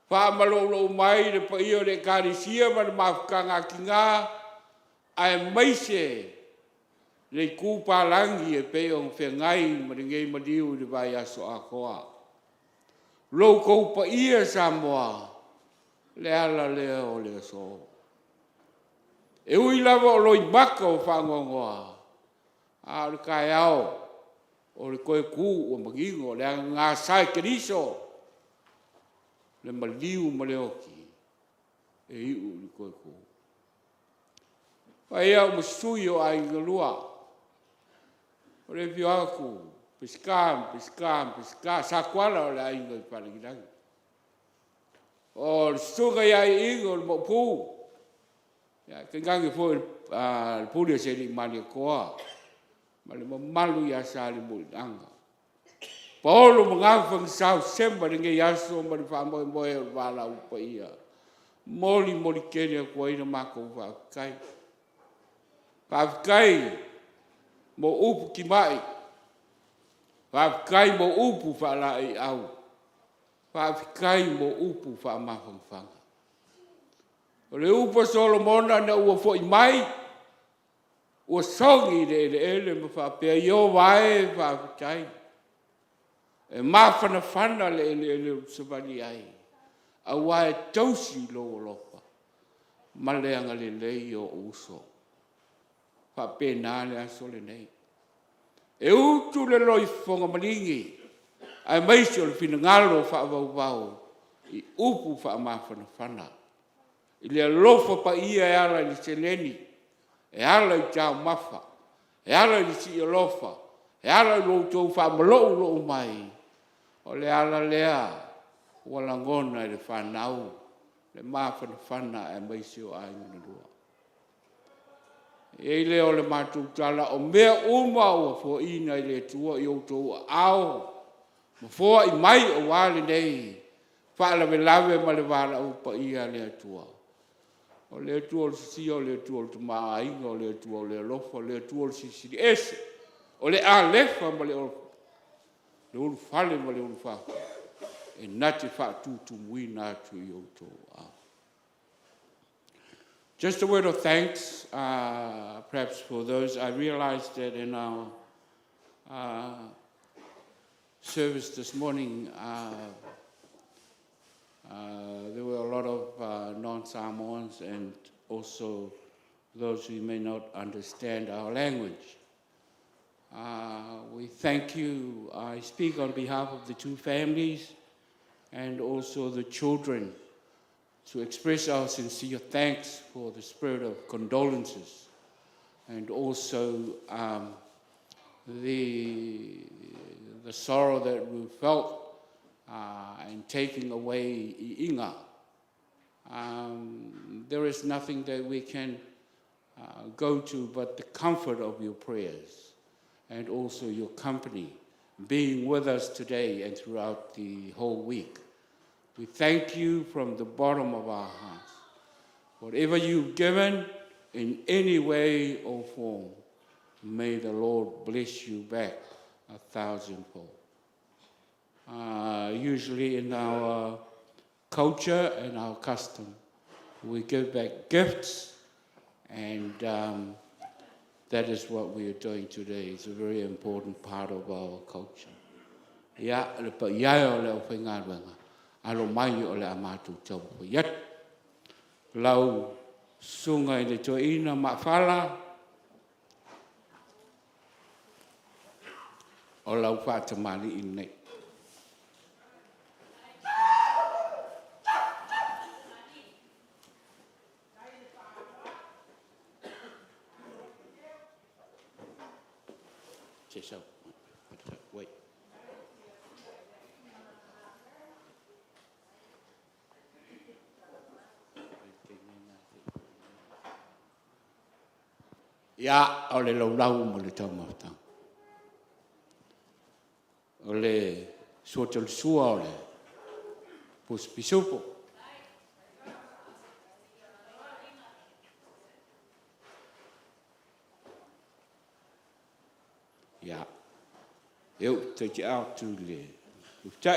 faamaloulou mai le paia o le Ekalesia ma le mafutaga a tina aemaise le itu palagi e pei ona feagai ma lenei maliu i le vaiaso atoa. Lo outou paia Samoa, o le ala lea o le aso. E ui lava o loimata o faanoanoa, a o le taeao o le toe tu ua manino, o le agagasa e Keriso le maliu ma le oti e iu i le toe tu. Fai au ma sui o aiga e lua, o le afio atu o Peseta ma Peseta ma Peseta, Satuala o le Aiga i Falelagi. O le susuga ia Iino le Maopu, tainane foi le pule a Sealii Malietoa ma le mamalu ia Salemuliaga. Paolo ma Gafa na saosema i lenei aso ma le faamoemoe o le valaau paia, e molimoli tele atu ai le matou faafetai. Faafetai mo upu timai, faafetai mo upu faalaeiau, faafetai mo upu faamafanafana. O le upu a Solomona ina ua foi mai ua sogi i le eleele ma faapea, Ieova e faafetai, e mafanafana le eleele ou te savali ai, aua e tausi lou alofa ma le agalelei i ou uso. E faapena le aso lenei, e utu le loifofoga maligi aemaise o le finagalo faavauvau i upu faamafanafana i le alofa paia e ala i le seleni, e ala i taumafa, e ala i le si'ialofa, e ala i lo outou faamaloulou mai. O le ala lea ua lagona e le fanau le mafanafana aemaise o aiga e lua. Ona i ai lea o le matou tala, o mea uma ua foaina e le Atua i outou aao ma foai mai aua lenei faalavelave ma le valaau paia a le Atua. O le Atua o le sosia, o le Atua o le tamaoaiga, o le Atua o le alofa, o le Atua o le Silisili Ese, o le Alefa ma le Ulufale ma le Ulufafine, e na te faatutumuina atu i outou aao. Just a word of thanks, perhaps for those, I realized that in our service this morning, there were a lot of non-Samoans and also those who may not understand our language. We thank you. I speak on behalf of the two families and also the children to express our sincere thanks for the spirit of condolences and also the sorrow that we felt in taking away I'iga. There is nothing that we can go to but the comfort of your prayers and also your company being with us today and throughout the whole week. We thank you from the bottom of our hearts. Whatever you've given in any way or form, may the Lord bless you back a thousandfold. Usually in our culture and our custom, we give back gifts, and that is what we are doing today. It's a very important part of our culture. Ia, le paia e o le aufaigaluega, alo mai o le a matou taumafai atu. Lau Susuga i le Toeaina Maafala, o lau faatamalii lenei. Ia, o le laulau ma le taumafataga, o le suatalisua o le pusi pisupo. Ia, e atu i le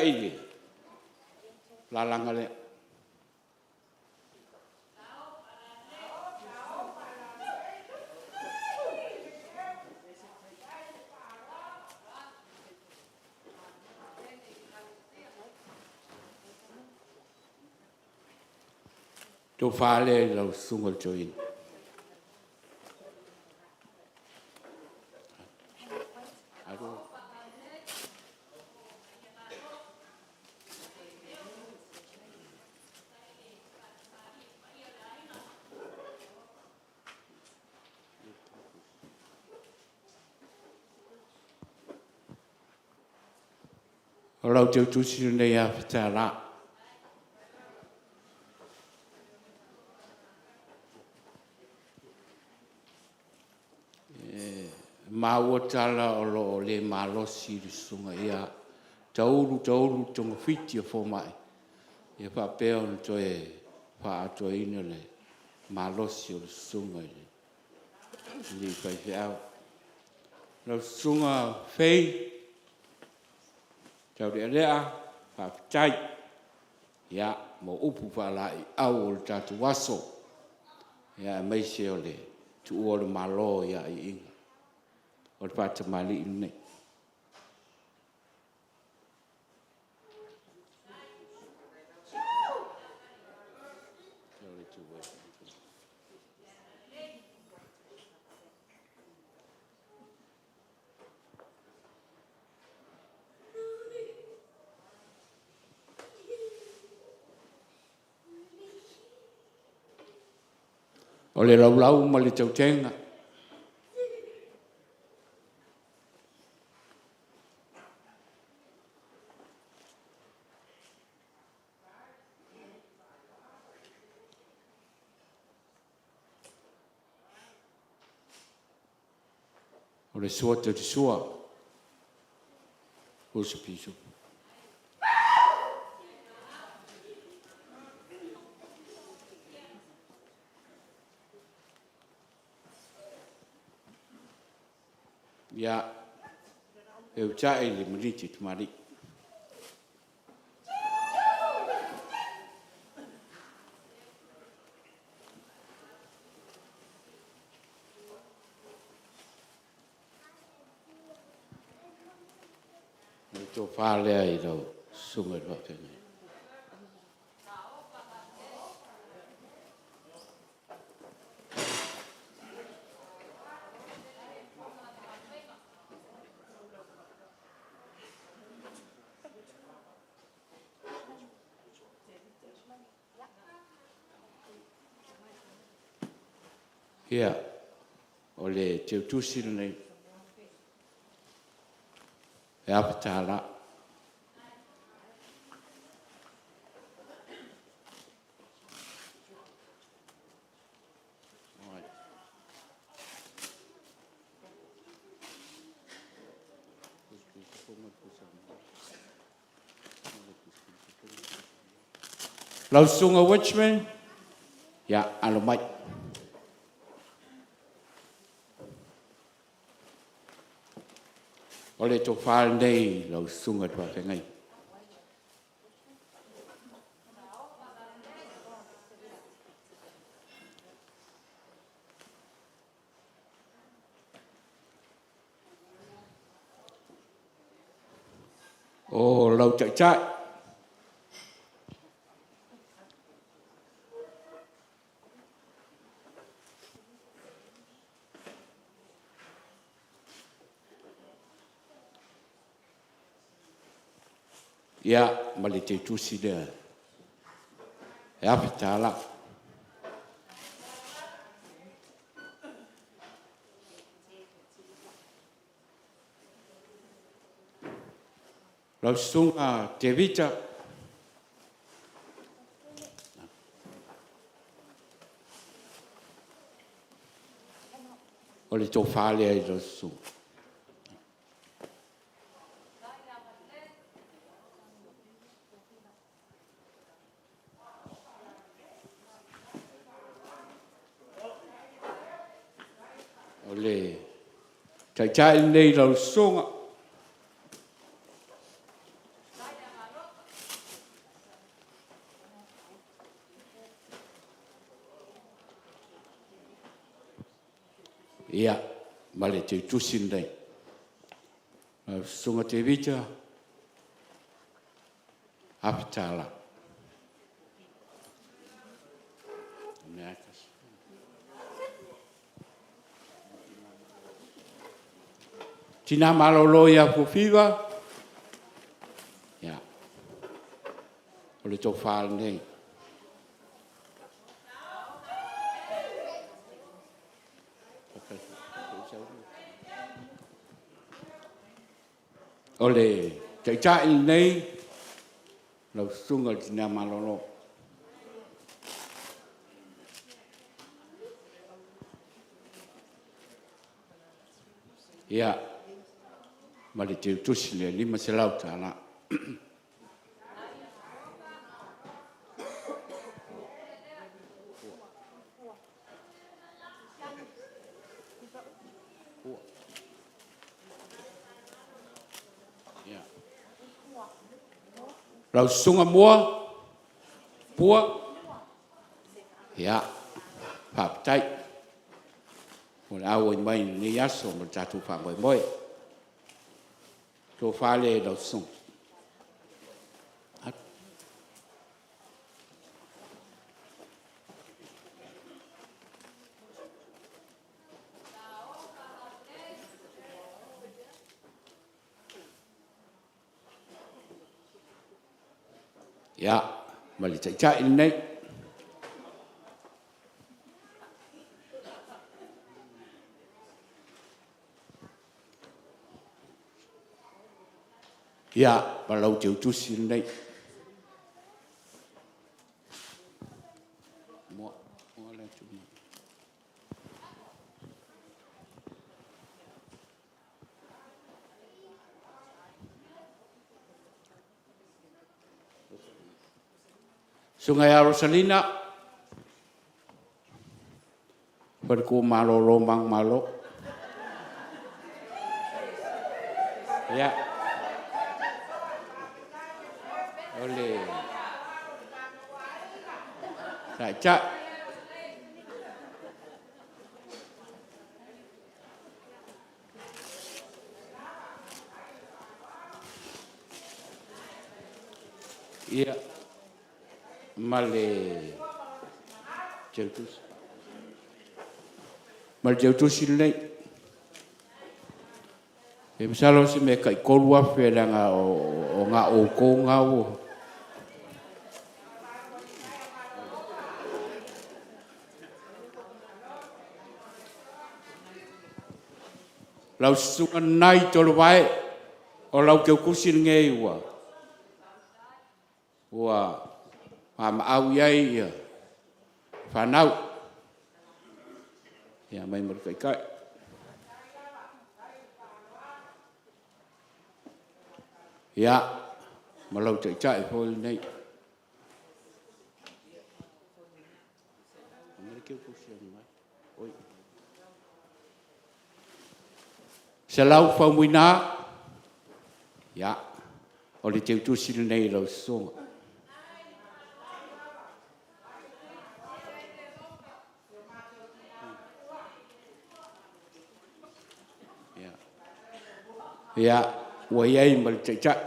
i le lalaga lea. Tofa lea i lau Susuga i le Toeaina. O lau teutusi lenei ia Fetalā. E maua tala o lo o le malosi le susuga ia taulu taulu togafiti a fomai ia faapea ona toe faaatoaina le malosi o le susuga i le alii faifeau. Lau Susuga Fei Taulealea, faafetai mo upu faalaeiau o le tatou aso, aemaise o le tuua o le Malo i aiaiga. O le faatamalii lenei. O le laulau ma le tautega, o le sua tautisua, pusa pisupo. Ia, feutai le maligi tamalii. O le tofa lea i lau susuga i le faafeagaiga. Ia, o le teutusi lenei e a $1. Lau Susuga Wichman, ia, alo mai. O le tofa lenei i lau susuga i le faafeagaiga. O lau Taitai, Ia, ma le teutusi lea e $1,000. Lau Susuga Tevita. O le tofa lea i lau susuga. O le taitai lenei i lau susuga. Ia, ma le teutusi lenei. Lau Susuga Tevita, $1,000. Tina malolo ia Fuafiva, ia, o le tofa lenei. O le taitai lenei, lau susuga i le tina malolo. Ia, ma le teutusi le $500. Lau Susuga Mua, Pua, ia, faafetai mo le auai mai i lenei aso ma le tatou faamoemoe. Tofa lea i lau Susuga. Ia, ma le Taitai lenei. Ia, ma lau teutusi lenei. Susuga ia Rosalina faletua malolo manumalo. Ia, o le taitai. Ia, ma le teutusi. Ma le teutusi lenei. E masalo o se mea tai 3,000 leaga o na outou na ua... Lau Susuga Nanai Tolovae, o lau teutusi lenei ua maamaau i ai ia fanau, ia aumai ma le taitai. Ia, ma lau taitai foi lenei. Selau Faumuina, ia, o le teutusi lenei i lau susuga. Ia, ua i ai ma le taitai.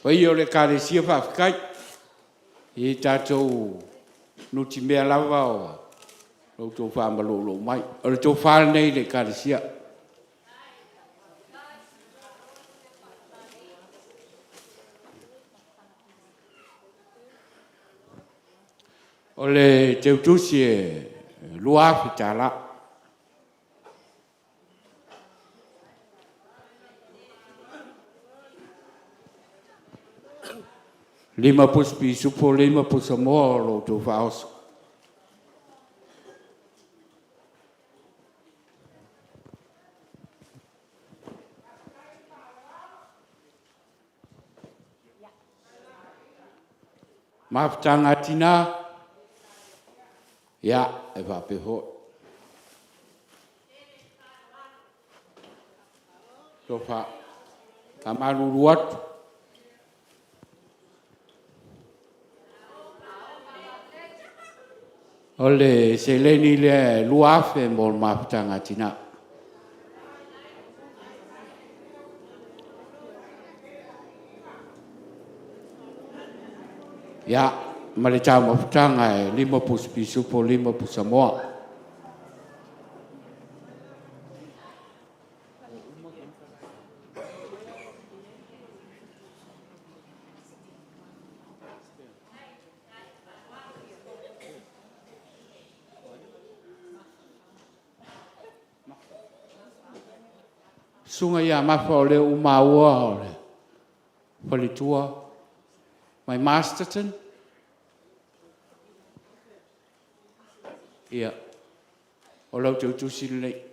Paia o le Ekalesia faafetai i tatou nutimea lava o lo outou faamalumalua mai. O le tofa lenei i le Ekalesia. O le teutusi e $2,000. 5 pusa pisupo, 5 pusa moa o lo outou faaoso. Mafutaga a tina, ia, e faapea foi. Tofa. Faamalulu atu. O le seleni lea e $2,000 mo le mafutaga a tina. Ia, ma le taumafataga e 5 pusa pisupo, 5 pusa moa. Susuga ia Mafa o lea ua maua o le faletua mai Masterton. Ia, o lau teutusi lenei.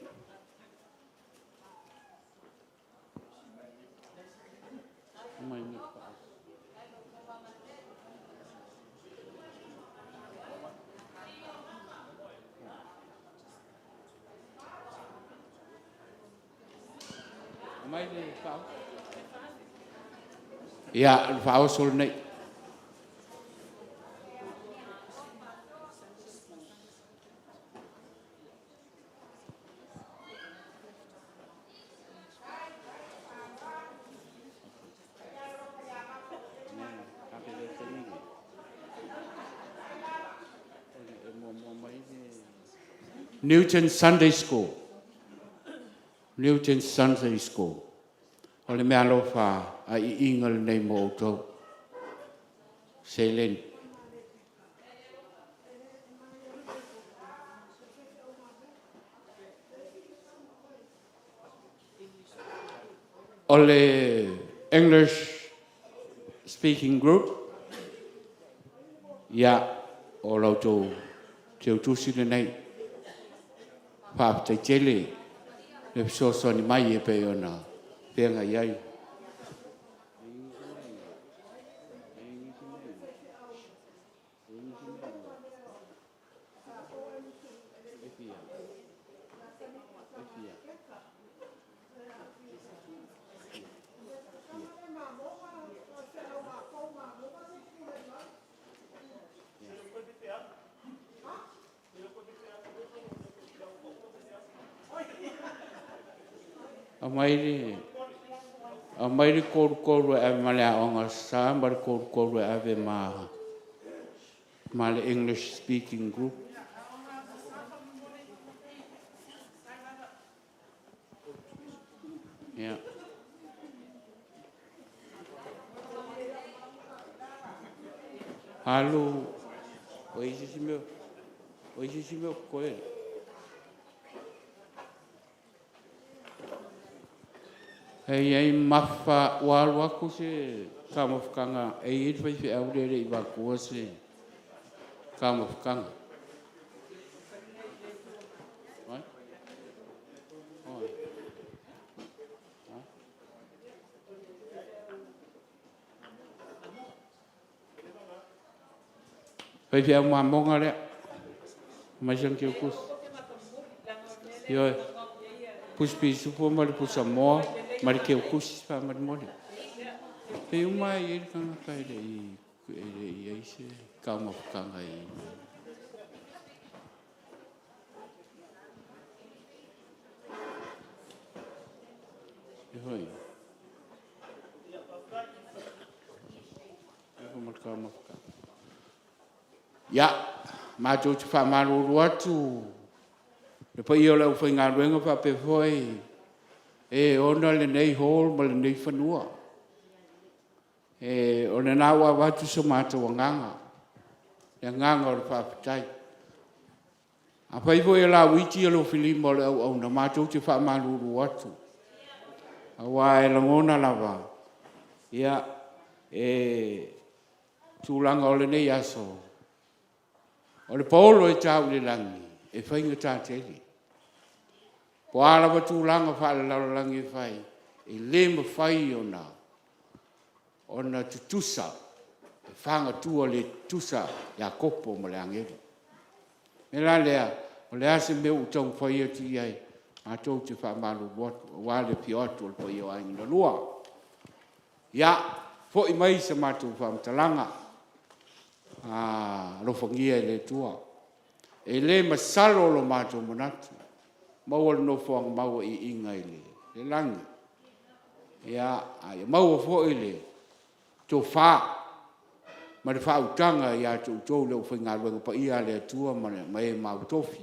Ia, o le faaoso lenei. Newton Sunday School. Newton Sunday School. O le meaalofa a iiga lenei mo outou. Seleni. O le English Speaking Group, ia, o la outou teutusi lenei. Faafetai tele le fesoasoani mai e pei ona feagai ai. Aumai le, aumai le 33 e ave ma le Aoga Aso Sa ma le 33 e ave ma le English Speaking Group. Ia. Alu, o i ai se isi mea, o i ai se isi mea o totoe? E i ai Mafa, ua alu atu se taumafataga, e i ai le faifeau lea e le i avatua se taumafataga. Faifeau mamoga lea, aumai sana teutusi. Ioe, pusa pisupo ma le pusa moa ma le teutusi faamolemole. Pei uma lava e i ai le tagata e le i i ai se taumafataga i... Ia, matou te faamalulu atu le paia o le aufaigaluega faapea foi e ona lenei hall ma lenei fanua. O lena ua avatu so matou agaga, le agaga o le faafetai. Afai foi e lauiti alofilima o le auauna, matou te faamalulu atu, aua e lagona lava e tulaga o lenei aso, o le paolo e tau i le lagi, e faigata tele. Po o a lava tulaga faalelalolagi e fai, e le mafai ona tutusa le fagatua le tutusa ia Iakopo ma le agelu. O le mea la lea, o le a se mea ua taumafai atu i ai, matou te faamalulu atu aua le afio atu o le paia o Aiga na Lua. Ia, foi mai se matou faamatalaga, alofagia e le Atua. E le masalo lo matou manatu, maua le nofoaga mauaiiga i le lagi, a ia maua foi le tofa ma le faautaga ia te outou le aufaigaluega paia a le Atua ma e maautofi.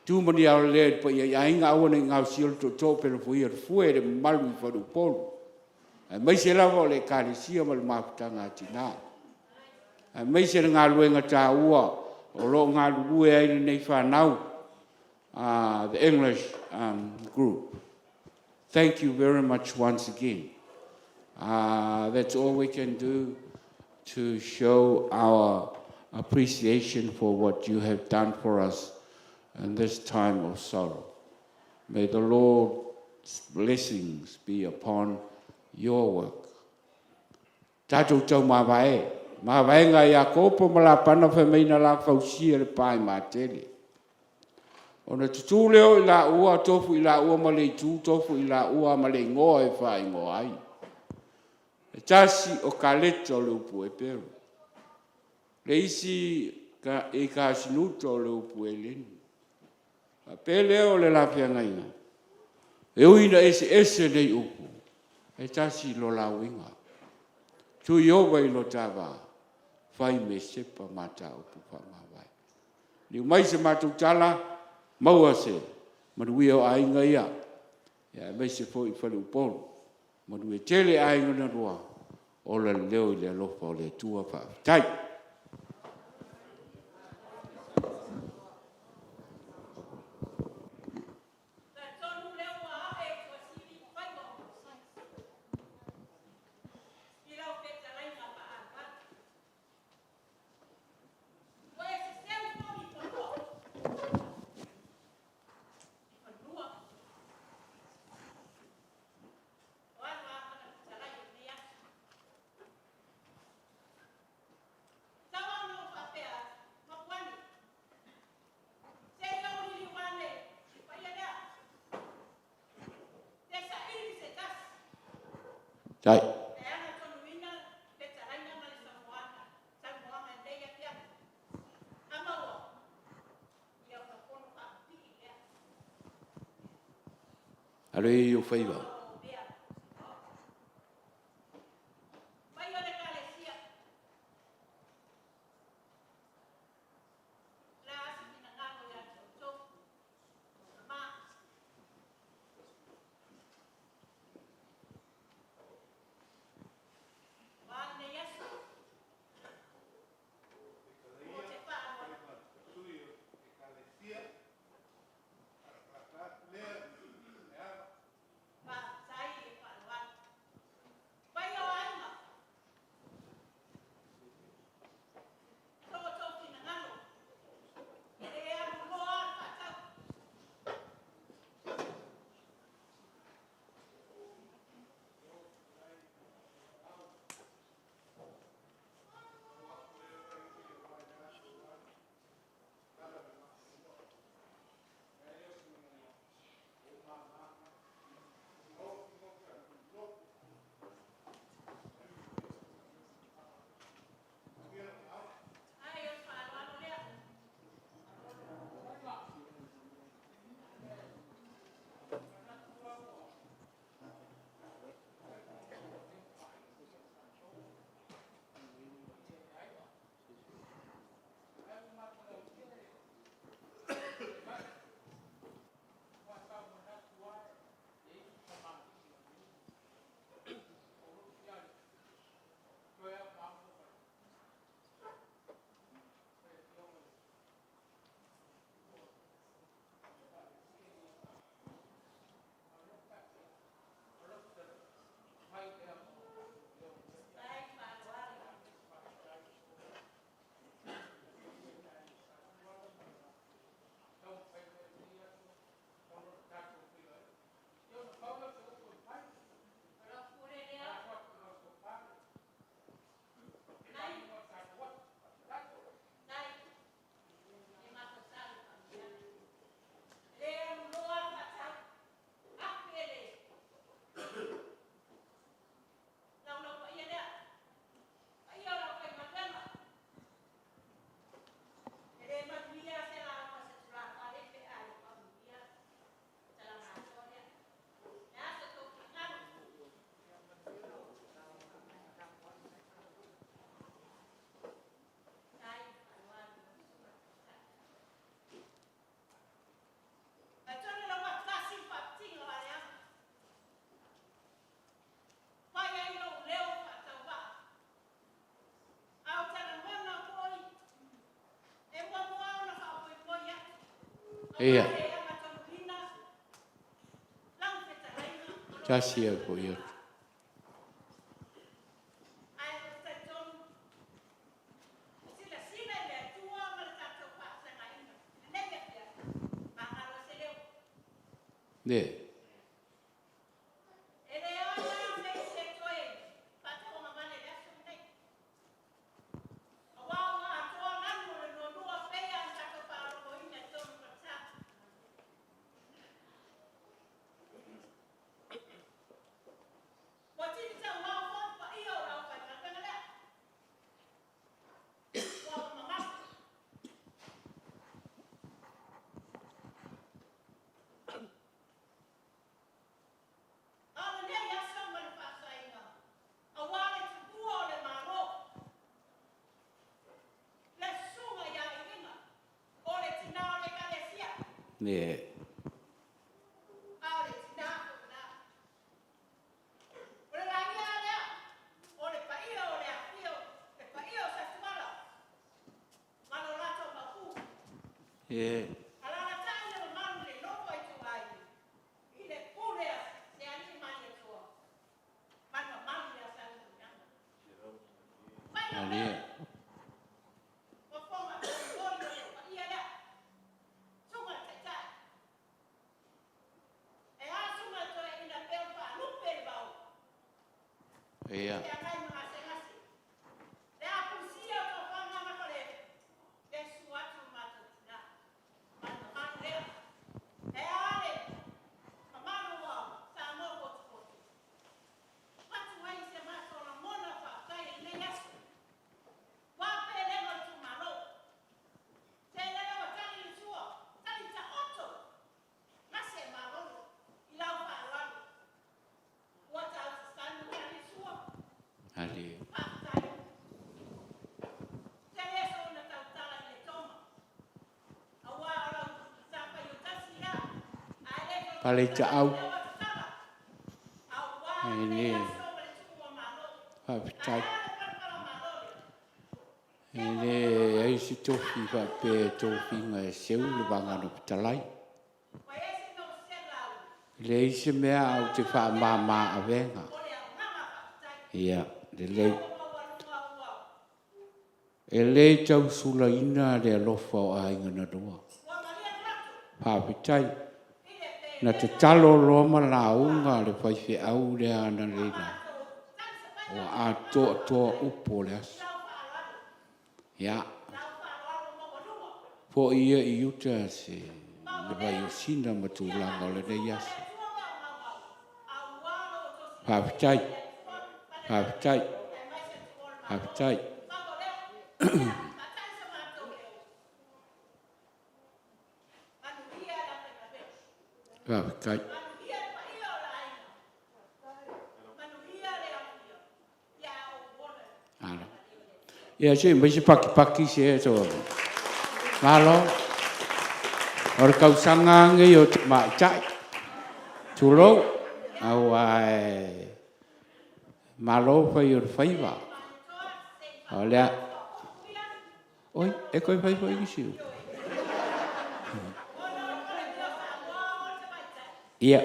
Tu ma le aolelea i le paia i aiga, aua ne i gaosia le tootoo pe lofoia le fue le mamalu i faleupolu, aemaise lava o le Ekalesia ma le mafutaga a tina, aemaise le galuega taua o lo o galulue ai lenei fanau, the English group. Thank you very much once again. That's all we can do to show our appreciation for what you have done for us in this time of sorrow. May the Lord's blessings be upon your work. Tatou taumavae, mavaega a Iakopo ma Lapana fai mai na la fausia le pa i Matele. Ona tutu lea o i laua, tofu i laua ma le itu, tofu i laua ma le igoa e faaigoa ai. E tasi o Kaleta o le upu Eperu, le isi e Kasinuta o le upu Eleni. Faapea lea o le la feagaiga, e ui ina eseese nei upu, e tasi lo la uiga. Tuu Ieova i lo ta va, fai me sepa ma ta upu faamavae. Liliu mai se matou tala, maua se manuia o aiga ia, aemaise foi faleupolu. Manuia tele aiga na lua, ola le leo i le alofa o le Atua. Faafetai. Tai. Alo ia i ou faiva. Ia. Tasi e fo'i atu. Ne. Ne. E. Malie. Ia. Malie. Paleita'au. E le. Faafetai. E le ai se tofi faapea e tofiga e seu le vaga o fetalai. E leai se mea ou te faamama avega. Ia, lelei. E le tausulaina le alofa o aiga na lua. Faafetai. Na tatalo loa ma lauga le faifeau lea analeila. Ua atoatoa upu o le aso. Ia. Fo'i ia i uta se le vaiosina ma tulaga o lenei aso. Faafetai. Faafetai. Faafetai. Faafetai. Malo. Ia se mai se pakipaki se to. Malo. O le tausaga lenei o tamaitai. Tulou. Aua e malo fai o le faiva. O lea. Oi, e koe fai foi nisi. Ia.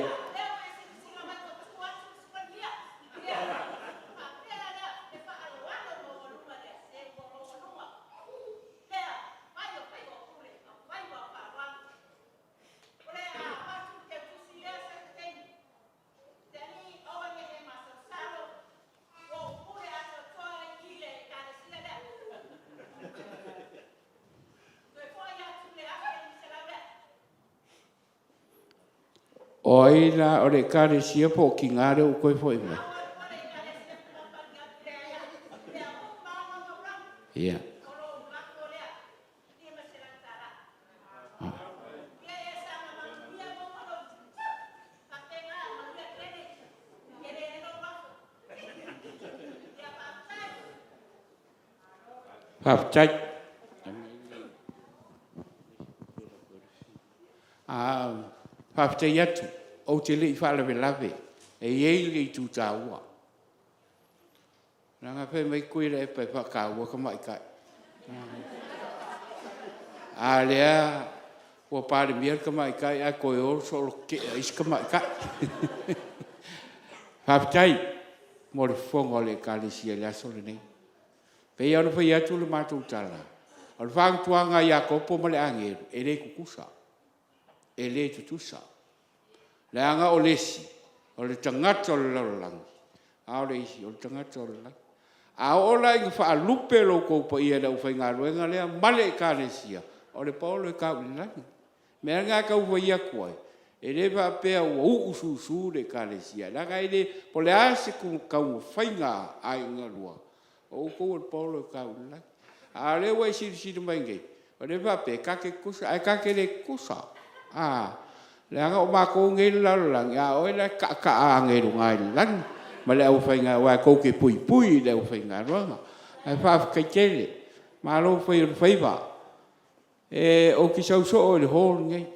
O ai la o le ekalesia po o tiga lea ua toe foi mai? Ia. Faafetai. Faafetai atu, ou te le i faalavelave, e i ai le itu taua. Leaga fai mai Tuilaepa e faataua tamaitai. A lea Ua Palemia le tamaitai ae toe o solo tetee a isi tamaitai. Faafetai mo le fofoga o le Ekalesia i le aso lenei. E pei lava ona fai atu le matou tala, o le faamantuaga a Iakopo ma le agelu, e le tutusa, e le tutusa. Leaga o le isi o le tagata o le lalolagi, a o le isi o le tagata o le lagi. A oo la ina faalupe lo outou paia i le aufaigaluega lea ma le Ekalesia, o le paolo e tau i le lagi. O le mea lena e tau fai atu ai, e le faapea ua uususu le Ekalesia, leaga e le… Po o le a se taumafaiga a aiga e lua, o outou o le paolo e tau i le lagi. A o lea ua e silasila mai nei, o lea e faapea ta te tutusa, ae ta te le tutusa, leaga o matou nei e i le lalolagi, a o oe la e taataa ane i luga i le lagi ma le aufaigaluega, aua tou te puipui i le aufaigaluega. Ae faafetai tele, malo fai o le faiva. Ou te sau soo i le hall lenei.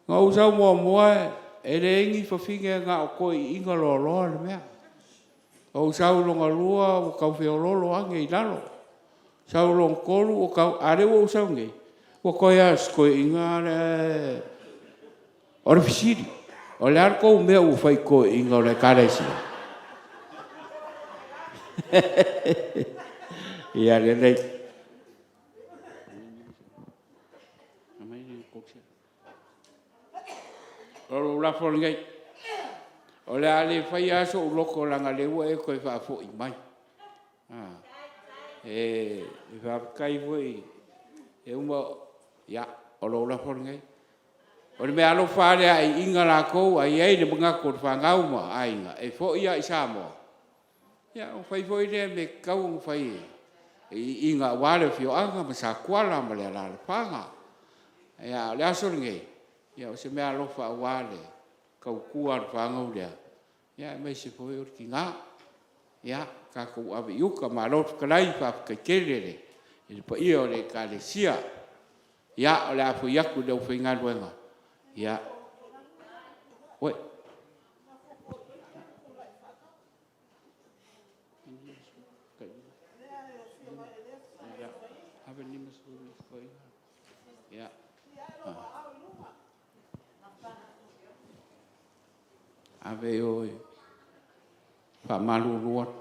Na ou sau muamua e leai ni fafine na o toeaiina loaloa le mea. Ou sau lona lua ua tau feoloolo ane i lalo, sau lona tolu ua tau… a o lea ua ou sau nei, ua toe lava o si toeaina lea e… O le fesili, o le a le tou mea ua fai i toeaiina o le Ekalesia? Ia lelei. O lou lafo lenei. O le a le faia lava sou loto leaga o lea ua e toe faafoi mai. E faafetai foi e uma… Ia, o lou lafo lenei. O le meaalofa lava lea a aiaiga latou ae i ai le manatu o le fanau ma aiga e foi lava i Samoa, ia ona fai foi lea mea e tatau ona fai e iiga aua le afioaga ma Satuala ma le alaalafaga. A o le aso lenei, ia o se meaalofa aua le tautua a le fanau lea, aemaise foi o le tina. Ia tatou ave i uta, malo fetalai, faafetai tele i le paia o le Ekalesia. Ia, o le a foi atu i le aufaigaluega. Ia, oi. Ave i o e faamalulu atu.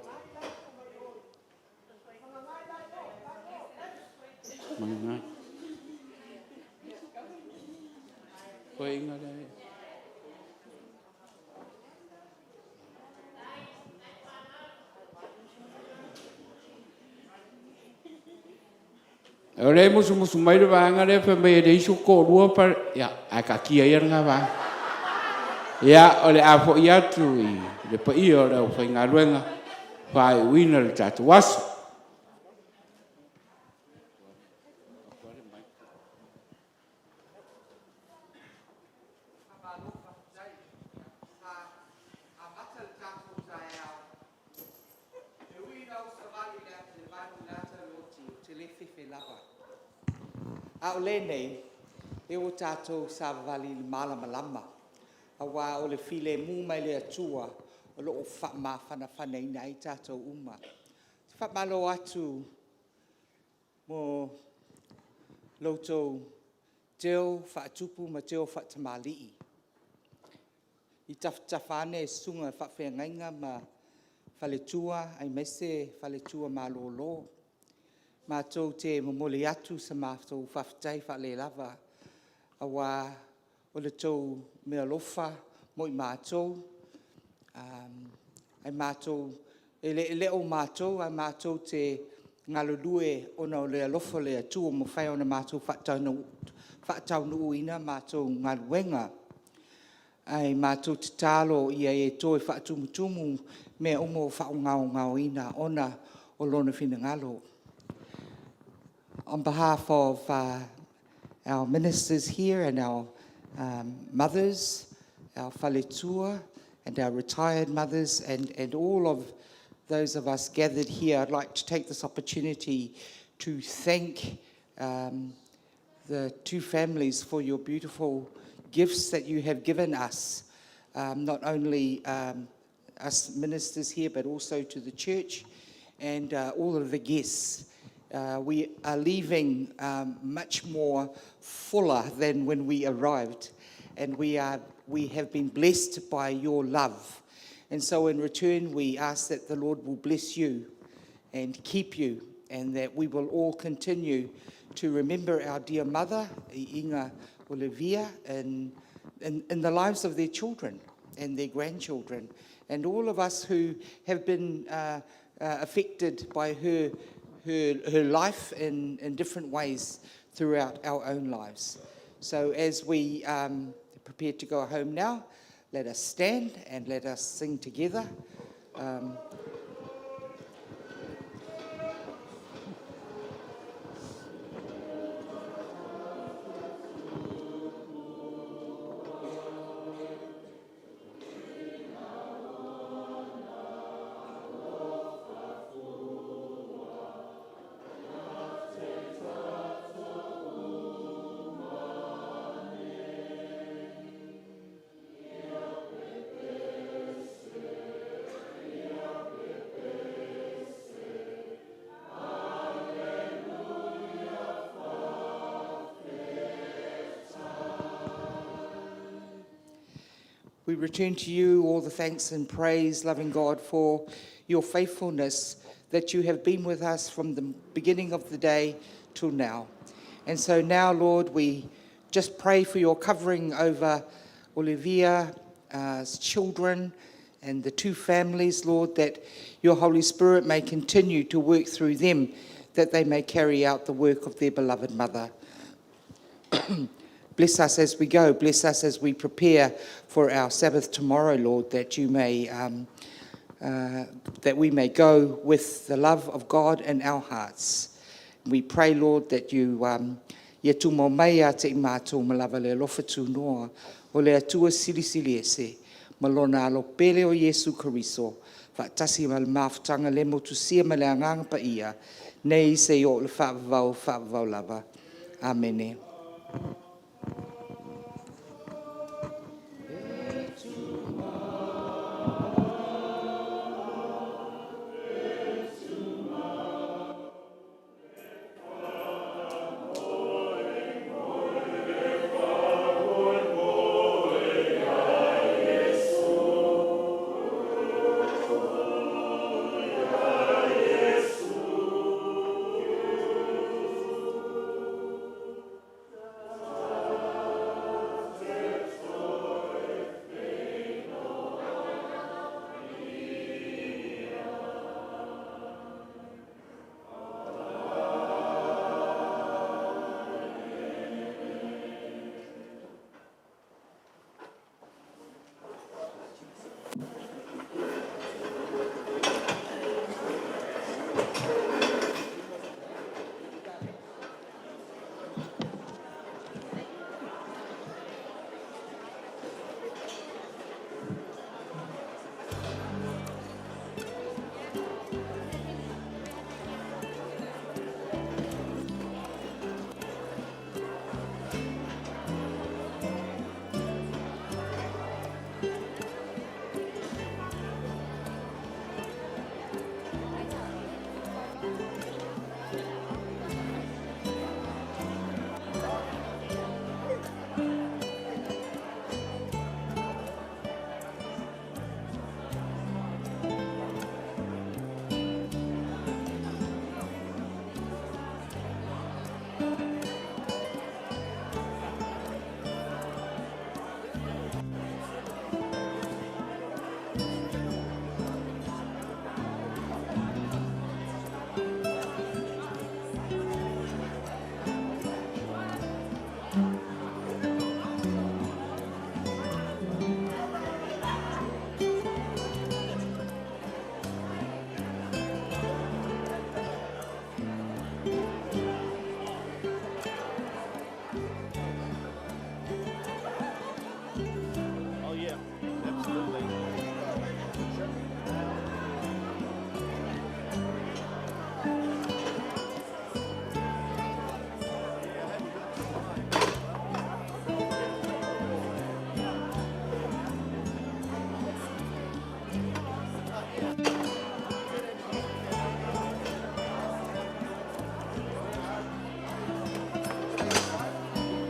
O lea e musumusu mai le vaega lea fai mai e leai sou toalua Pale… Ia, ae taatia ia lena vaega. Ia, o le a foi atu i le paia o le aufaigaluega e faaiuina le tatou aso. Faamalo faafetai. Sa amata le tatou taeao, e ui ina ou savali i le vanu i ata le oti, ou te le fefe lava. A o lenei, o lea ua tatou savavali i le malamalama aua o le filemu mai le Atua o lo o faamafanafanaina ai i tatou uma. Ou te faamalo atu mo lo outou deo faatupu ma deo faatamalii. I tafatafa ane i susuga i faafeagaiga ma faletua aemaise faletua malolo, matou te momoli atu sa matou faafetai faalelava aua o le tou meaalofa mo i matou. E le o matou ae matou te galulue ona o le alofa o le Atua ua mafai ona matou faataunuuina a matou galuega. Ae matou te tatalo ia e toe faatumutumu mea uma ua faagaogaoina ona o Lona finagalo. On behalf of our ministers here and our mothers, our faletua and our retired mothers and all of those of us gathered here, I'd like to take this opportunity to thank the two families for your beautiful gifts that you have given us, not only us ministers here, but also to the church and all of the guests. We are leaving much more fuller than when we arrived, and we, are, we have been blessed by your love. And so, in return, we ask that the Lord will bless you and keep you, and that we will all continue to remember our dear mother, Inga Olivia, in the lives of their children and their grandchildren, and all of us who have been affected by her life in different ways throughout our own lives. So as we prepare to go home now, let us stand and let us sing together. We return to you all the thanks and praise, loving God, for your faithfulness that you have been with us from the beginning of the day till now. And so now, Lord, we just pray for your covering over Olivia's children and the two families, Lord, that your Holy Spirit may continue to work through them, that they may carry out the work of their beloved mother. Bless us as we go. Bless us as we prepare for our Sabbath tomorrow, Lord, that you may, that we may go with the love of God in our hearts. We pray, Lord, that you ia tumau mai ia te i mātou ma lava le alofa tūnoa o le Atua Silisili Ese ma lona alo pele o Iesu Keriso faatasi ma le mafutaga le motusia ma le Agaga Paia nei seia oo i le faavavau o faavavau lava. Amene.